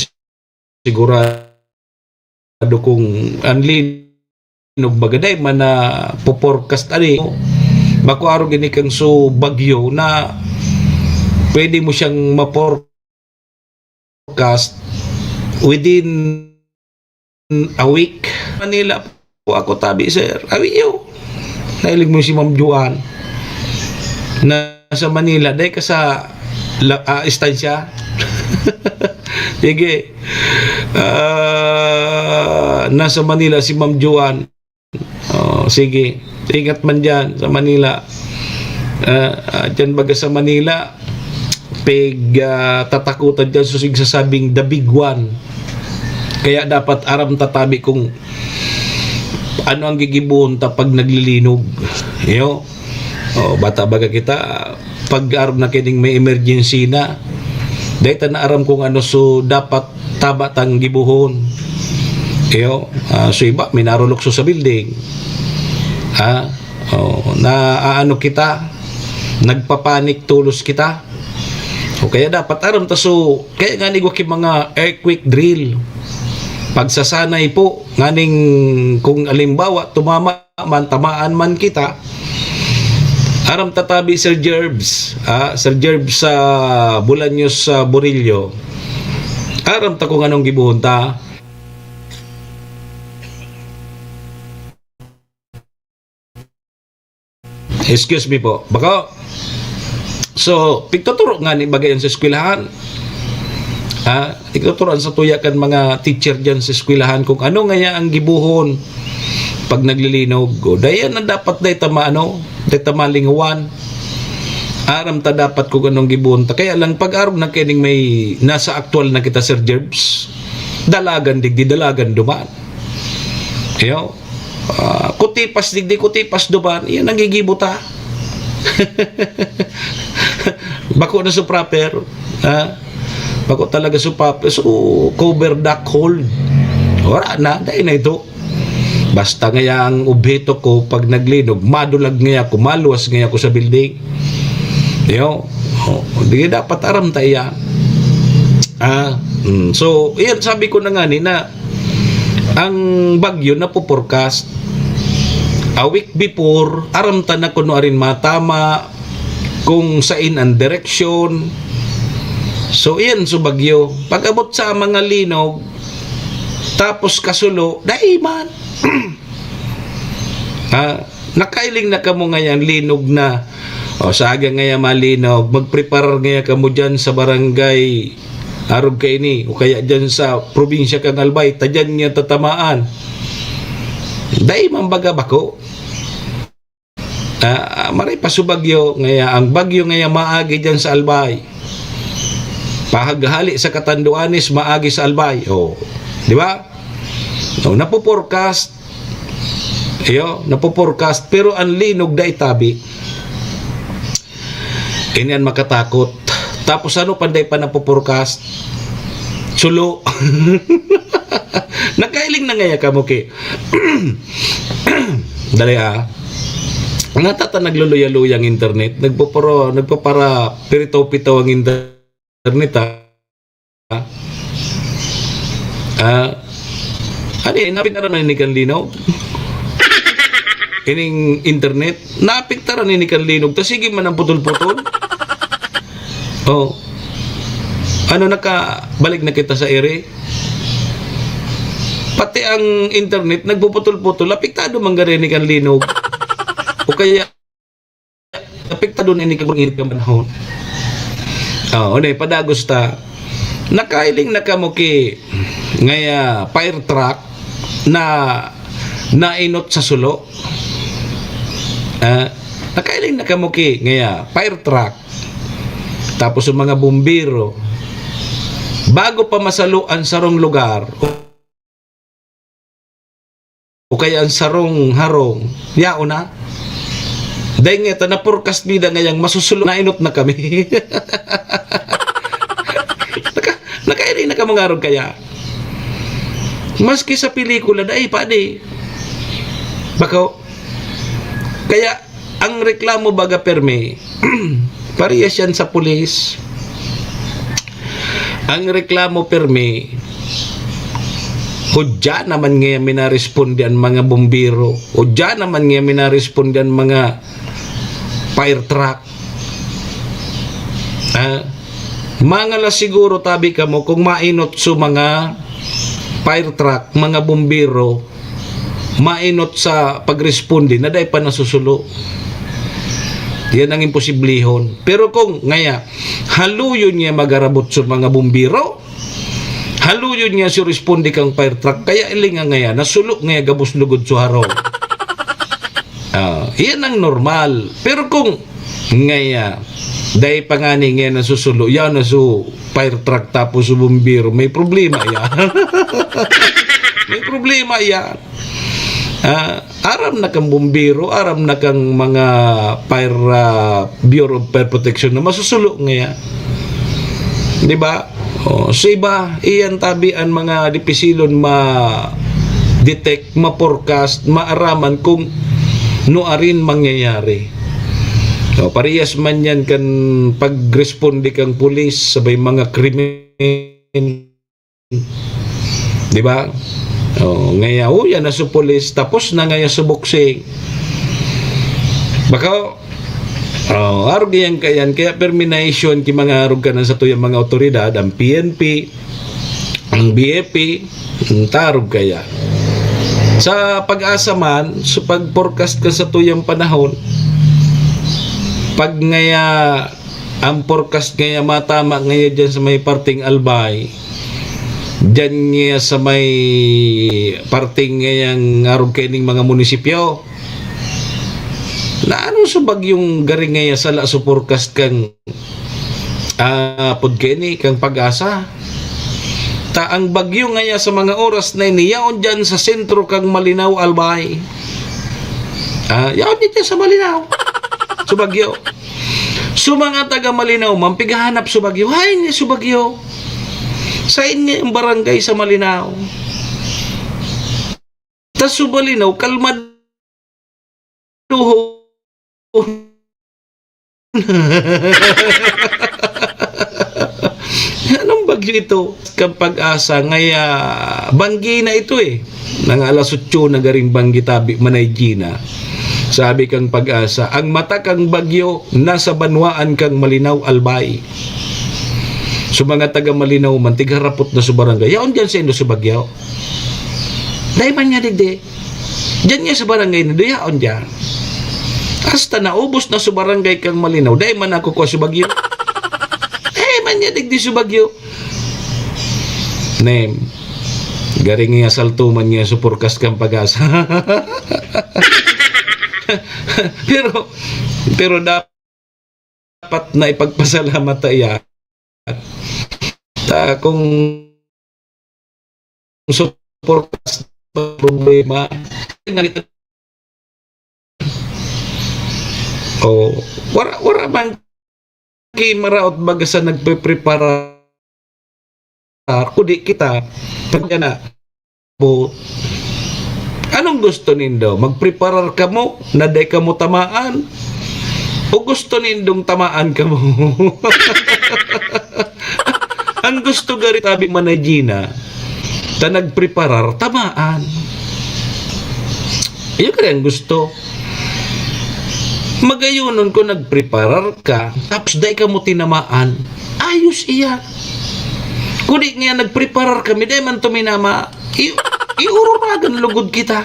sigurado kung ang linog, baga dai man na po-forecast ani, makuaro gini kang so bagyo na pwede mo siyang ma-forecast within a week. Manila po ako tabi, sir. Awi yo. Nahiling mo si Ma'am Juan. Nasa Manila, dai ka sa la-, ah, istansya? Sige. Ah, nasa Manila si Ma'am Juan. Oh, sige. Ingat man diyan sa Manila. Ah, ah, diyan baga sa Manila, pig, ah, tatakutan diyan so sigsasabing the big one. Kaya dapat aram ta tabi kung ano ang gigibohon ta pag naglilinog. Iyo. Oh, bata baga kita, pag aram na kining may emergency na, dai ta na aram kung ano so dapat taba tang gibohon. Iyo, ah, so iba, minarulukso sa building. Ha? Oh, na, aano kita, nagpapanik tolos kita. O kaya dapat aram ta, so, kaya nga ni ki mga earthquake drill. Pagsasanay po, nganing kung alimbawa, tumama man, tamaan man kita, aram ta tabi, Sir Jerbs, ah, Sir Jerbs sa Bolaños, sa Burillo, aram ta kung anong gibohon ta. Excuse me po. Bako. So, pigtuturo nga ni bagay yan sa eskwelahan. Ha? Pigtuturo sa tuya kan mga teacher dyan sa eskwelahan kung ano nga yan ang gibohon pag naglilinog. O, dayan na dapat day ta maano, day ta malingawan. Aram ta dapat kung anong gibohon ta. Kaya lang pag-aram na kining may nasa aktual na kita, Sir Jerbs, dalagan digdi, dalagan duman. Iyo. ah, kutipas digdi, kutipas duman, yan ang gigibo ta. Bako na so proper, ha? Bako talaga so proper. So, cover duck hold. Wala na, dai na ito. Basta ngaya ang obheto ko, pag naglinog, madulag ngaya ako, maluwas ngaya ako sa building. Yo, oh, di dapat aram ta iyan. Ah, mm. So, iyan sabi ko na nga ni na ang bagyo napo-forecast a week before, aram ta na kung ano arin matama, kung sain ang direksyon. So, iyan so bagyo. Pag-abot sa mga linog, tapos kasulo, dai man. Ah, nakailing na kamo ngayan, linog na. O, sa aga ngaya malinog, magpreparar ngaya kamo dyan sa barangay, arog kaini, o kaya dyan sa probinsya kan Albay, ta dyan niya tatamaan. Dai man baga bako. Ah, maray pa so bagyo, ngaya ang bagyo ngaya maagi dyan sa Albay. Pahaghali sa Catanduanes, maagi sa Albay. O, di ba? O, napo-forecast. Iyo, napo-forecast, pero ang linog dai tabi. Ini an makatakot. Tapos ano pa dai pa napo-forecast? Sulo. Nakailing na ngaya kamo ki. Dali, ah. Natata nagluluya-luya ang internet. Nagpapara-, nagpapara-pirito-pito ang internet, ah. Ah, ano yan? Naapektaran na ni kan linog? Ining internet? Naapektaran ni kan linog? Ta sige man ang putol-putol. Oh. Ano, nakabalik na kita sa ere? Pati ang internet, nagpuputol-putol. Apektado man gari ni kan linog. O kaya, apektado na ini kan init kan panahon. Oh, ano eh, padagos ta. Nakailing na kamo ki ngaya fire truck na nainot sa sulo. Ah, nakailing na kamo ki ngaya fire truck. Tapos yung mga bumbero, bago pa masalo ang sarong lugar, o kaya ang sarong harong, yaon na. Dahil nga ito, na-forecast mi da ngayang masusulo, nainot na kami. Naka-, nakairi na ka mga arog kaya. Maski sa pelikula, dai pa, di. Bako. Kaya, ang reklamo baga permi, parehas yan sa pulis. Ang reklamo permi, hudya naman nga minaresponde ang mga bumbero, hudya naman nga minaresponde ang mga fire truck. Ah, mangalas siguro tabi kamo kung mainot sa mga fire truck, mga bumbero, mainot sa pagresponde na dai pa nasusulo. Yan ang imposiblihon. Pero kung ngaya, haluyon niya magarabot sa mga bumbero, haluyon niya si responde kang fire truck, kaya ilinga ngaya, nasulo ngaya gabos lugod sa harong. Ah, yan ang normal. Pero kung ngaya, dai pa nga ni ngaya nasusulo, yan na so fire truck tapos so bumbero, may problema yan. May problema yan. Ah, aram na kang bumbero, aram na kang mga fire, ah, Bureau of Fire Protection na masusulo ngaya. Di ba? Oh, sa iba, iyan tabi ang mga dipisilon ma-detect, ma-forecast, maaraman kung nuarin mangyayari. So, parehas man yan kan pagresponde kang pulis sa may mga krimen. Di ba? Oh, ngaya, oh, yan na sa pulis, tapos na ngaya sa boxing. Baka, oh, arog yan kayan, kaya permi na-issue-an ki mga arog ka na sa tuyang mga otoridad, ang P N P, ang B F P, ang tarog kaya. Sa pag-asa man, sa pag-forecast ka sa tuyang panahon, pag ngaya, ang forecast ngaya matama ngaya dyan sa may parting Albay, dyan ngaya sa may parting ngayang arog kaining mga munisipyo, na ano sa bagyong gari ngaya sala sa forecast kang, ah, pod kaini, kang pag-asa? Ta ang bagyo ngaya sa mga oras na ini, yaon diyan sa sentro kang Malinao, Albay. Ah, yaon diyan sa Malinao. Sa bagyo. So, mga taga Malinao man, pighahanap sa bagyo. Hain nga sa bagyo. Sain nga ang barangay sa Malinao? Ta sa Malinao, kalmado. Anong bagyo ito? Kang Pag-asa, ngaya banggi na ito eh. Nang alas otso na garing banggi tabi, Manay Gina. Sabi kang Pag-asa, ang mata kang bagyo nasa banwaan kang Malinao, Albay. So, mga taga Malinao man, tigharapot na sa barangay. Yaon diyan sa indo sa bagyo. Dai man nga digdi. Diyan nga sa barangay na duyaon diyan. Hasta naubos na sa barangay kang Malinao, dai man ako kuha sa bagyo. Dai man nga digdi sa bagyo. Nem. Garing nga salto man nga sa forecast kang Pag-asa. Pero, pero dapat na ipagpasalamat ta iya. Ta kung suporta sa problema, o, wala, wala man ki maraot baga sa nagpepreparar, kundi kita, pag na, po, anong gusto nindo? Magpreparar kamo na dai kamo tamaan? O gusto nindong tamaan kamo? Ang gusto gari tabi man na Gina, ta nagpreparar, tamaan. Iyo kaya ang gusto. Magayonon ko nagpreparar ka, tapos dai kamo tinamaan. Ayos iya. Kuni nga nagpreparar kami, dai man tuminama. I-, iururagan lugod kita.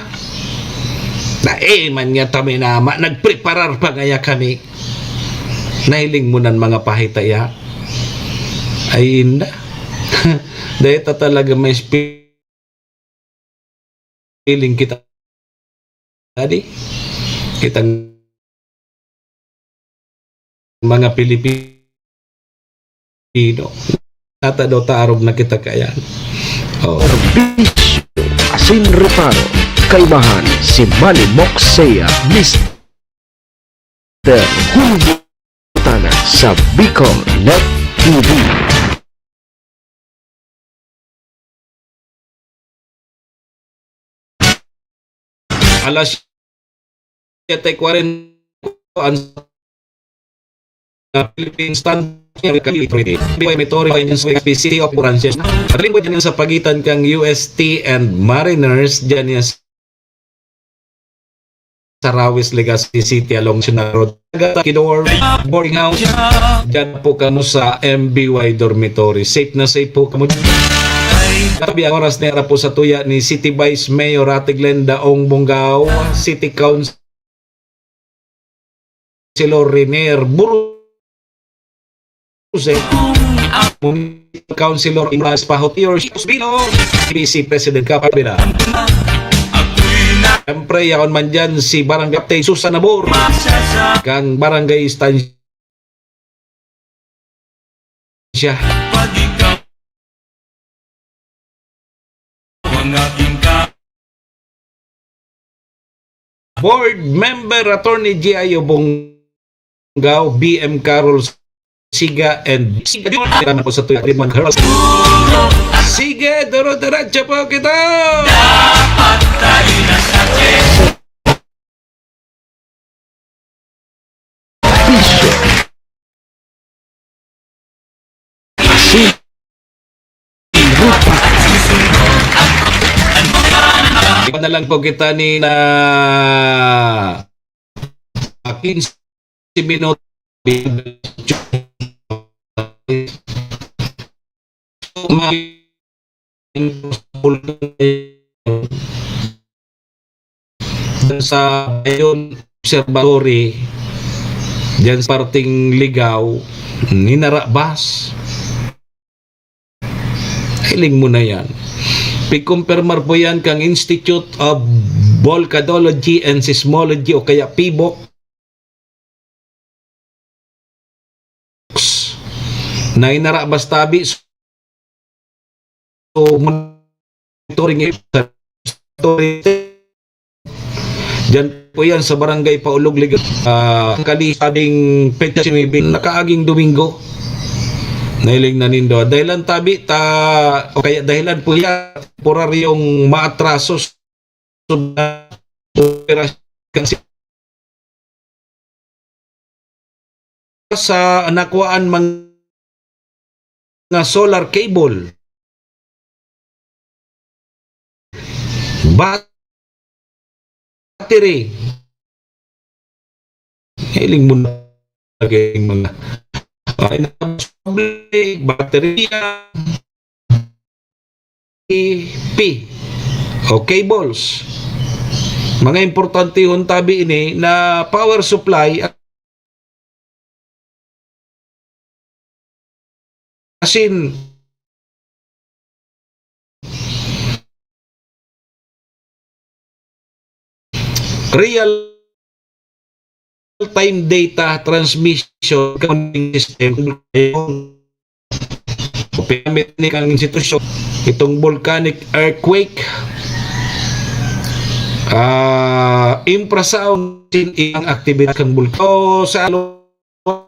Na, eh, man nga taminama, nagpreparar pa ngaya kami. Nahiling mo nan mga pahita iya? Ay, inda. Dahil ta talaga may spi-, feeling kita. Adi, kitang mga Pilipino, nata daw taarog na kita kayan. Oh. Serbisyo asin reparo, kaimahan si Manny Moxea, Mister Julio Tana sa Bicol Net T V. Alas siyete kwarenta ang Philippine Standard Authority. Dormitory in City of Oranges. At lingkod yan sa pagitan kang U S T and Mariners, dyan yan sa Rawis, Legazpi City, along National Road. Kidor, boarding house. Diyan po kamo sa M B Y dormitory. Safe na safe po kamo. Tabi ang oras na po sa tuya ni City Vice Mayor Ate Glenda Ong Bongao, City Councilor Renier Buruse, Councilor Imas Pahot, Yorshis Bilo, B C President Kapabila. Siyempre, yaon man dyan si Barangay Captain Susan Nabor, kang Barangay Estancia. Board Member Attorney G I Obongao, B M Carol Siga, and Siga Junior. Salamat po sa tuya, Edmond Carlos. Sige, duro-diretso po kita! Dapat tayo na sa Bisyo. Asin. Rupa. Iba na lang po kita ni na quince minutos. Sa Bayon Observatory, diyan sa parteng Ligao, ninarabas. Hiling mo na yan. Pigkumpirmar po yan kang Institute of Volcanology and Seismology o kaya PVOLCS. Na inara basta bi monitoring, monitoring. Diyan po yan sa Barangay Paulog, Liga-, ah, Kali, sabing petsa nuebe, nakaaging Domingo. Nahiling na nindo. Dahilan tabi ta, o kaya dahilan po yan, temporaryong maatraso sa operasyon sa nakuhaan mga solar cable, battery. Hiling mo na lagi yung mga, ay, baterya, P, o cables. Mga importantehon tabi ini na power supply, asin real time data transmission communication. Pinamit ni kang institusyon itong volcanic earthquake, ah, infrasound, ang aktibidad kang bulkan. So, sa luwas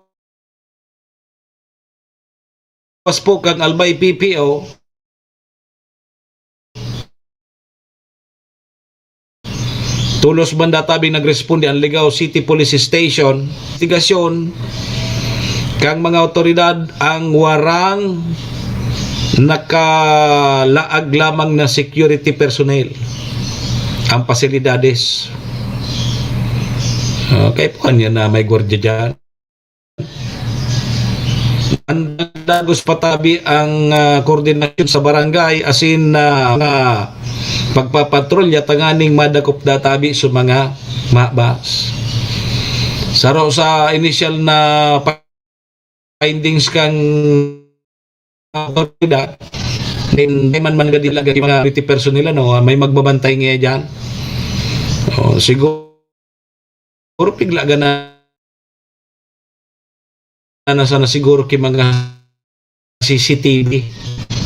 po kang Albay P P O, tolos banda tabing nagresponde ang Ligao City Police Station. Investigasyon kang mga awtoridad ang warang nakalaag lamang na security personnel ang pasilidades. Okay po, kanya na may gwardiya dyan. Ang dagos patabi ang, ah, koordinasyon sa barangay, asin, ah, mga pagpapatrolya tanganing madakop databi sa mga mahabas. Saro sa inisyal na findings kang otoridad, then, may man man gadi lagi mga security personnel, ano, may magbabantay ngayon dyan. Oh, siguro, pigla gana na sana siguro ki mga C C T V.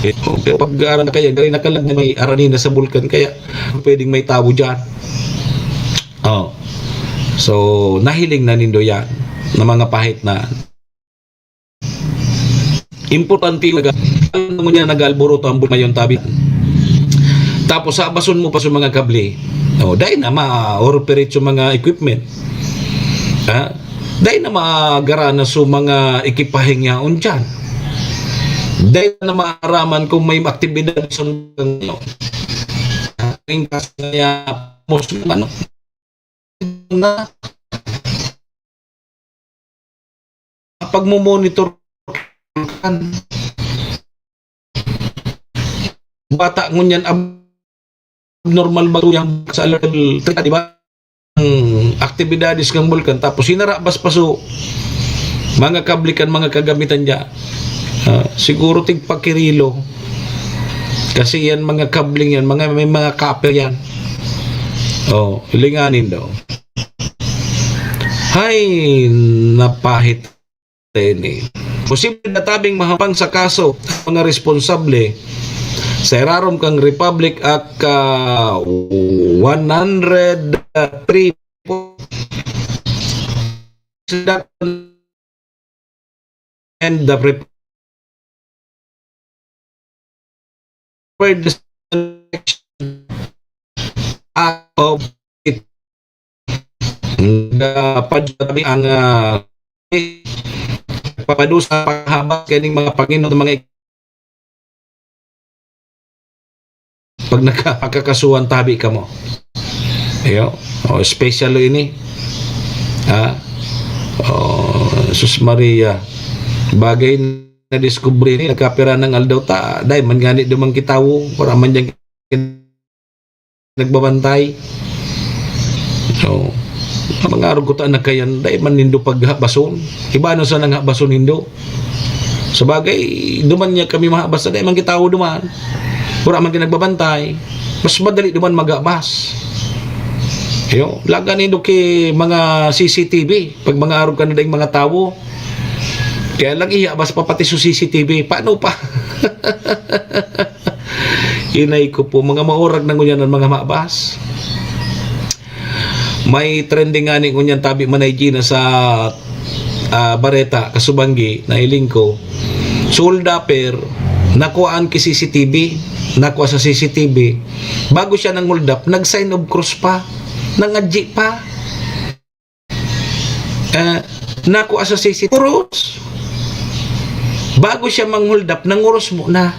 Eh, pero pag aram na kaya, gari nakalag na may arani na sa bulkan, kaya pwedeng may tawo dyan. Oh. So, nahiling na nindo yan, na mga pahit na importante talaga. Alam mo niya, nag-alboroto ang bumayon tabi. Tapos, habason mo pa sa mga kable. Oh, dahil na ma-operate sa mga equipment. Ha? Dahil na magara na sa mga ekipaheng yaon dyan. Dahil na maaraman kung may aktibidad sa mga yaon. Ang kaso niya, mas ano, na pagmo-monitor kan bata ngunyan ab-, abnormal ba yang sa level three, di ba? Ang aktibidades ng bulkan, tapos hinarabas pa so mga kable kan mga kagamitan niya. Ah, siguro tigpakirilo. Kasi yan, mga kabling yan, mga, may mga copper yan. Oh, hilinganin daw. Hay, napahit ini. Posible na tabing mahampang sa kaso ang mga responsable sa irarom kang Republic Act, ah, one hundred three and the pre-, prepared selection of it. Nagpapatabi ang, ah, papadusa, paghabas kaning mga pangino, mga pag nagka-, pagkakasuhan tabi kamo. Iyo, o, special ini. Ha? O, sus Maria. Bagay na diskubre ni, nagkapira ng aldaw ta, dai man gani dumang kitawo, wala man dyan nagbabantay. So, mga arog ko ta nagkayan, dai man nindo paghabason. Iba na sa nang habason nindo. Sa bagay, duman niya kami mahabas, dai man kitawo duman. Wala man gani nagbabantay. Mas madali duman maghabas. Yo, laga nindo ki mga C C T V, pag mga arog ka na daing mga tawo. Kaya lang ihabas pa pati sa C C T V. Paano pa? Inay ko po, mga maurag na ngunyan ang mga mabas. May trending nga ni ngunyan tabi manay Gina sa, ah, Bareta, Kasubanggi, nahiling ko. Hold-upper, nakuhaan ki C C T V, nakuha sa C C T V. Bago siya nang hold up, nag-sign of cross pa, nangadyi pa. Ah, nakuha sa C C T V. Uros. Bago siya mang-hold up, nanguros mo na.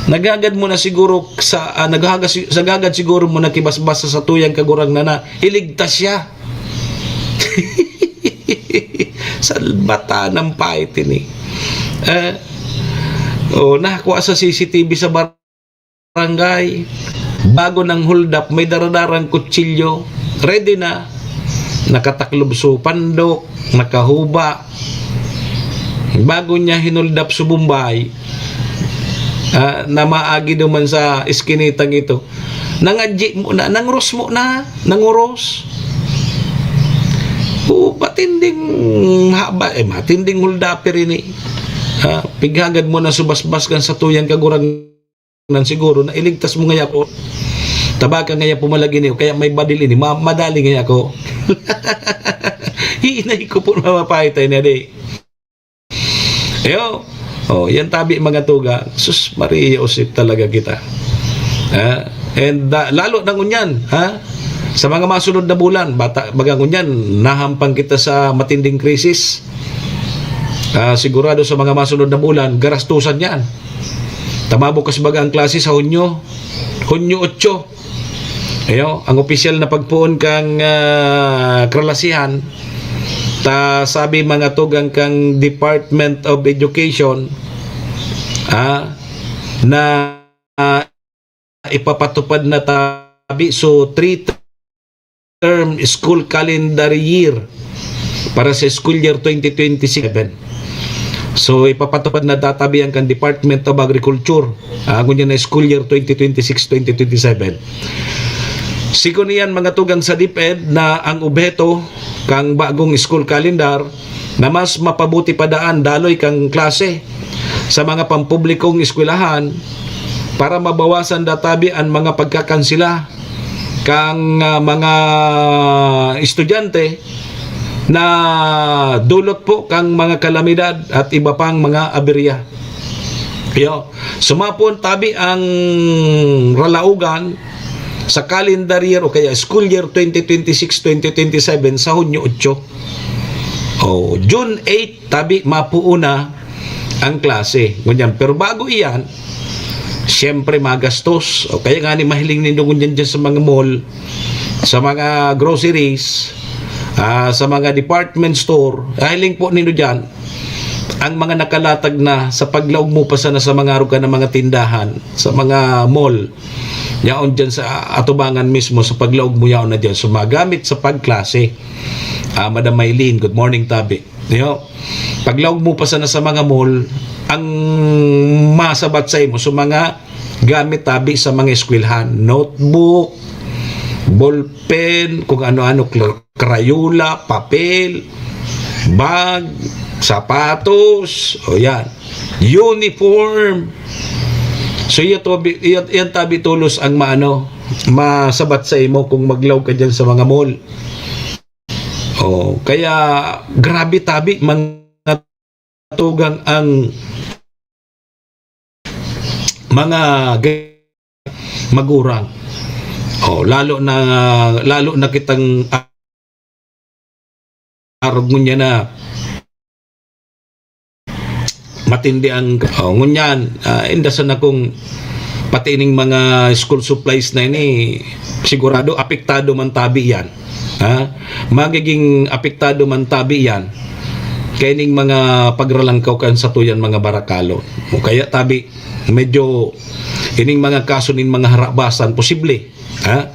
Naghagad mo na siguro sa, ah, naghagad si-, naghagad siguro mo na kibasbas sa satuyang kagurang na na, iligtas siya. Salbata ng pait ini. Ah, oh, nakuha sa C C T V sa bar-, barangay. Bago nang-hold up, may daradarang kutsilyo. Ready na. Nakataklob so pandok, nakahuba. Bago niya hin-hold up so Bombay, ah, na maagi duman sa iskinitang ito. Nangadyi mo na, nangros mo na, nanguros. O, matinding haba, eh, matinding hold-upper ini. Ah, pighagad mo na subasbas kan satuyang kagurang nan siguro na iligtas mo ngaya ako. Tabaka ngaya pumalag ini, o kaya may badil ini, ma-, madali ngaya ako. Hinay ko po na mapahitay na di. Ayo. Oh, yan tabi mga tugang. Sus, Maria Josep talaga kita. Ha? And, ah, lalo na ngunyan, ha? Sa mga masunod na bulan, bata, baga ngunyan, nahampang kita sa matinding krisis. Ah, sigurado sa mga masunod na bulan, garastusan yan. Tama bukas baga ang klase sa Hunyo. Hunyo otso. Ayo, ang opisyal na pagpoon kang, ah, kalasihan, ta sabi mga tugang kang Department of Education, ah, na, ah, ipapatupad na tabi, so three term school calendar year para sa school year twenty twenty-seven. So, ipapatupad na tatabi ang kan Department of Agriculture, ah, ngunyan na school year twenty twenty-six, twenty twenty-seven. Sigon iyan, mga tugang sa DepEd, na ang obheto kang bagong school calendar na mas mapabuti pa daan daloy kang klase sa mga pampublikong eskwelahan para mabawasan databi an mga pagkakansela kang, ah, mga estudyante na dulot po kang mga kalamidad at iba pang mga aberya. Iyo, sumapon tabi ang ralaogan sa calendar year o kaya school year twenty twenty-six, twenty twenty-seven sa Hunyo otso. O, June eight, tabi mapuo na ang klase. Ngunyan, pero bago iyan, siyempre magastos. O kaya nga ni mahiling nindo ngunyan dyan sa mga mall, sa mga groceries, ah, sa mga department store, mahiling po nindo dyan, ang mga nakalatag na sa paglaog mo pa sana sa mga aruga na mga tindahan, sa mga mall, yaon dyan sa atubangan mismo, sa paglaog mo yaon na dyan. So, magamit sa pagklase. Ah, Madam Maylene, good morning, tabi. Yo, paglaog mo pa sana sa mga mall, ang masabat sa imo, so mga gamit tabi sa mga eskwelahan, notebook, ballpen, kung ano-ano, kla-, crayola, papel, bag, sapatos, o yan, uniform. So, iyo to, bi-, iyo, yan tabi tolos ang maano, masabat sa imo kung maglaog ka dyan sa mga mall. Oh, kaya grabe tabi, mga tugang ang mga g-, magurang. Oh, lalo na, lalo na kitang arog ngunyan na matindi ang, oh, ngunyan, ah, inda sana kung pati ining mga school supplies na ini, sigurado apektado man tabi yan. Ha? Magiging apektado man tabi yan kaining mga pagralangkaw kan satuyan mga barakalon. O kaya tabi, medyo ining mga kaso nin mga harabasan, posible. Ha?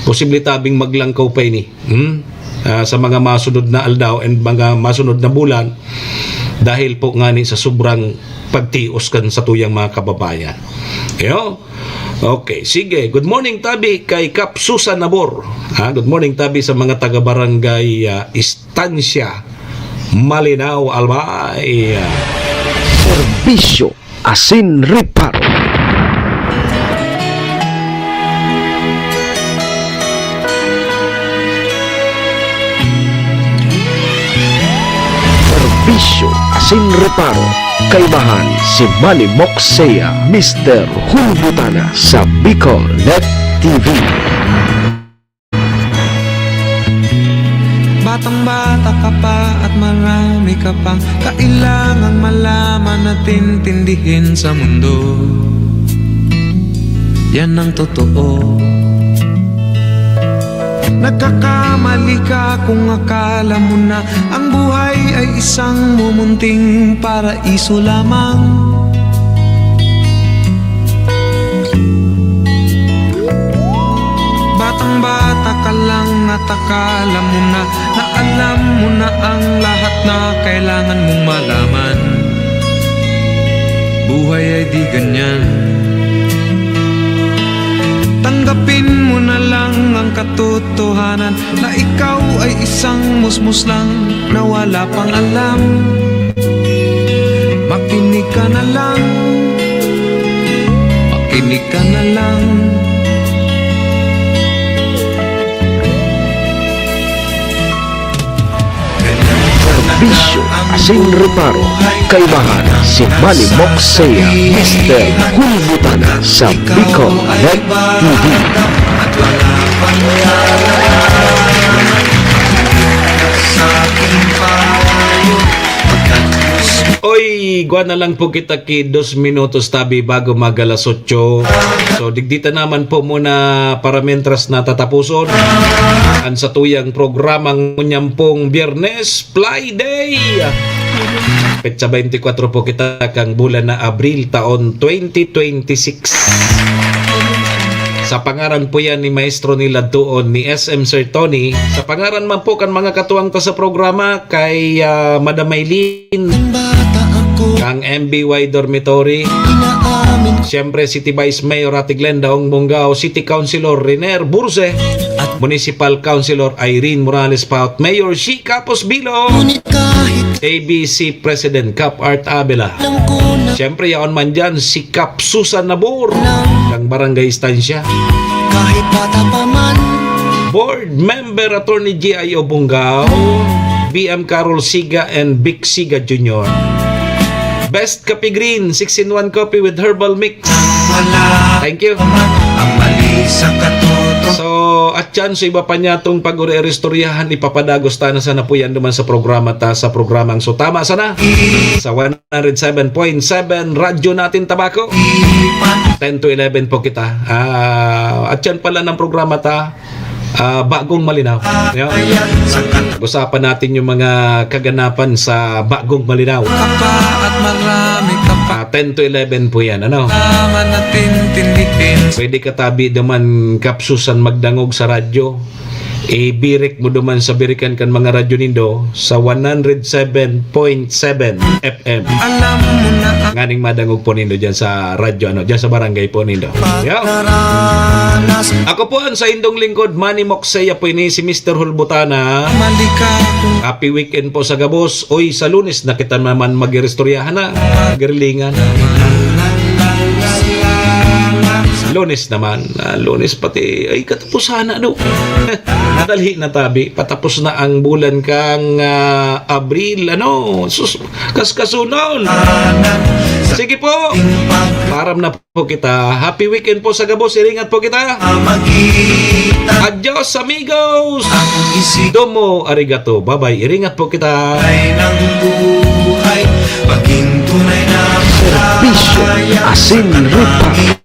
Posible tabing maglangkaw pa ini. Hmm? Ah, sa mga masunod na aldaw and mga masunod na bulan, dahil po ngani sa sobrang pagtios kan satuyang mga kababayan. Yo? Okay, sige. Good morning, tabi, kay Kap Susan Nabor. Ha? Good morning, tabi, sa mga taga-barangay, ah, Estancia, Malinao, Albay. Serbisyo asin reparo. Serbisyo asin reparo, kaibahan si Manny Moksea, Mister Hulbutana sa Bicolnet T V. Batang-bata ka pa at marami ka pang kailangang malaman at intindihin sa mundo. Yan ang totoo. Nagkakamali ka kung akala mo na ang buhay ay isang mumunting paraiso lamang. Batang-bata ka lang at akala mo na, na alam mo na ang lahat na kailangan mong malaman. Buhay ay di ganyan. Tanggapin mo na lang ang katotohanan na ikaw ay isang musmos lang na wala pang alam. Makinig ka na lang, makinig ka na lang. Bisyo, asin reparo, kaibahan si Manny Moksea, Mister Hulbutana sa Bicol Net T V. Oy, gwa na lang po kita ki dos minutos tabi bago mag alas otso. So, digdita naman po muna para mientras na tatapuson ang satuyang programang ngunyan pong Biyernes, Fly Day. Petsa twenty-four po kita kang bulan na Abril taon twenty twenty-six. Sa pangaran po yan ni Maestro Niladtuon, ni S M Sir Tony. Sa pangaran man po kan mga katuwang ta sa programa, kay ah, Madam Maylin, kang M B Y Dormitory. Siyempre, City Vice Mayor Ate Glenda Ong Bongao, City Councilor Riner Burse, Municipal Councilor Irene Morales Paut, Mayor Shi Capos Bilo, A B C President Cap Art Abela. Siyempre, yaon man dyan si Cap Susan Nabor, ng Barangay Estancia. Kahit bata pa man. Board Member Attorney G I O Bongao, B M Carol Siga and Vic Siga Junior. Best Kape Green, six in one coffee with herbal mix. Thank you. So, at yan, so iba pa niya itong pag-uri-uri istoryahan, ipapadagos ta na sana po yan duman sa programa ta, sa programang So Tama Sana. Sa one hundred seven point seven Radyo Natin Tabaco. Ten to eleven po kita. Ah, at yan pala ng programa ta, ah, Bagong Malinaw. Yan. Pag-usapan natin yung mga kaganapan sa Bagong Malinaw. Ah, ten to eleven po yan, ano? Pwede ka tabi duman, Kap Susan, magdangog sa radyo. Ibirek mo duman sa birikan kan mga radyo nindo sa one hundred seven point seven F M. Nganing madangog po nindo dyan sa radyo, ano, dyan sa barangay po nindo. Yeah. Ako po ang sa indong lingkod, Manny Moksea po ini, si Mister Hulbutana. Happy weekend po sa gabos. Oy, sa Lunes na kita naman mag-iristoryahan na. Magirilingan. Lunes naman. Ah, Lunes pati. Ay, katapos sana, no? Nadalhi na tabi. Patapos na ang bulan kang ah, Abril. Ano? Sus, kaskasunon. Sige po. Param na po kita. Happy weekend po sa gabos. Iringat po kita. Adios, amigos. Domo arigato. Bye-bye. Iringat po kita. Serbisyo asin reparo.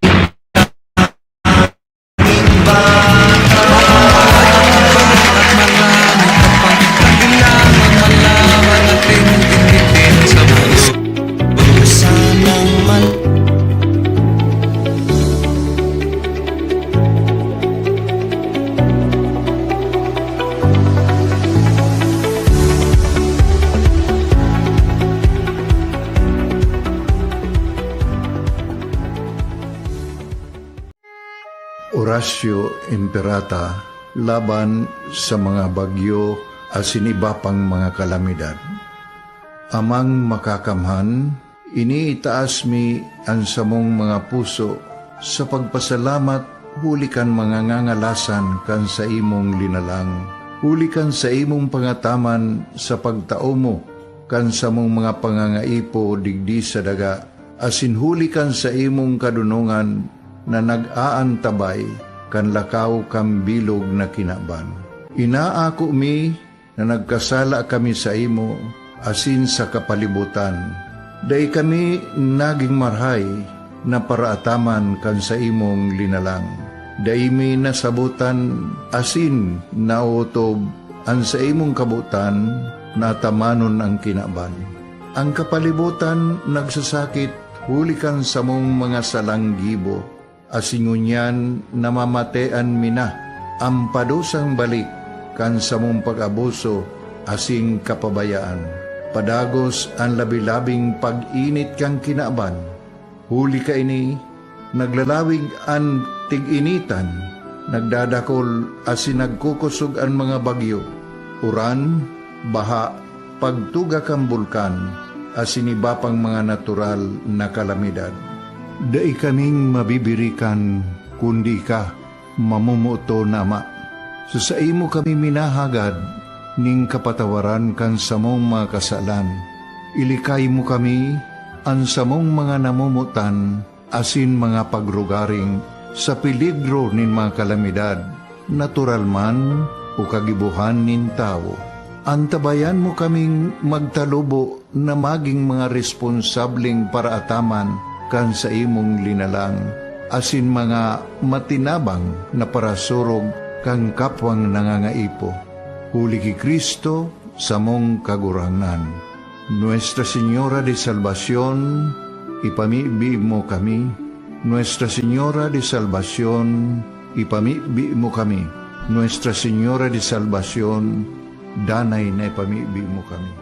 Oratio Imperata laban sa mga bagyo asin iba pang mga kalamidad. Amang Makakamhan, iniitaas mi an samong mga puso sa pagpasalamat huli kan mga ngangalasan kan saimong linalang, huli kan saimong pangataman sa pagtao mo kan samong mga pangangaipo digdi sa daga, asin huli kan saimong kadonongan na nag-aantabay kan lakaw kan bilog na kinaban. Inaako mi na nagkasala kami saimo asin sa kapalibotan. Dai kami nagin marahay na paraataman kan saimong linalang. Dai mi nasabotan asin naotob an saimong kabotan na atamanon an kinaban. An kapalibotan nagsasakit huli kan samong mga salang gibo, asin ngunyan namamatean mi na an padusang balik kan samong pag-abuso asin kapabayaan. Padagos an labi-labing pag-init kan kinaban. Huli kaini, naglalawig an tig-initan, nagdadakol asin nagkukosog an mga bagyo, uran, baha, pagtuga kan bulkan, asin iba pang mga natural na kalamidad. Dai kaming mabibirikan, kundi ika, mamomoton na Ama. Sa saimo kami minahagad nin kapatawaran kan samong mga kasalan. Ilikay mo kami, an samong mga namomotan, asin mga pagrugaring sa peligro nin mga kalamidad, natural man o kagibohan nin tawo. Antabayan mo kaming magtalubo na magin mga responsableng paraataman kan saimong linalang, asin mga matinabang na parasurog kan kapwang nangangaipo. Huli ki Cristo, samong Kagurangnan. Nuestra Señora de Salvacion, ipamibi mo kami. Nuestra Señora de Salvacion, ipamibi mo kami. Nuestra Señora de Salvacion, danay na ipamibi mo kami.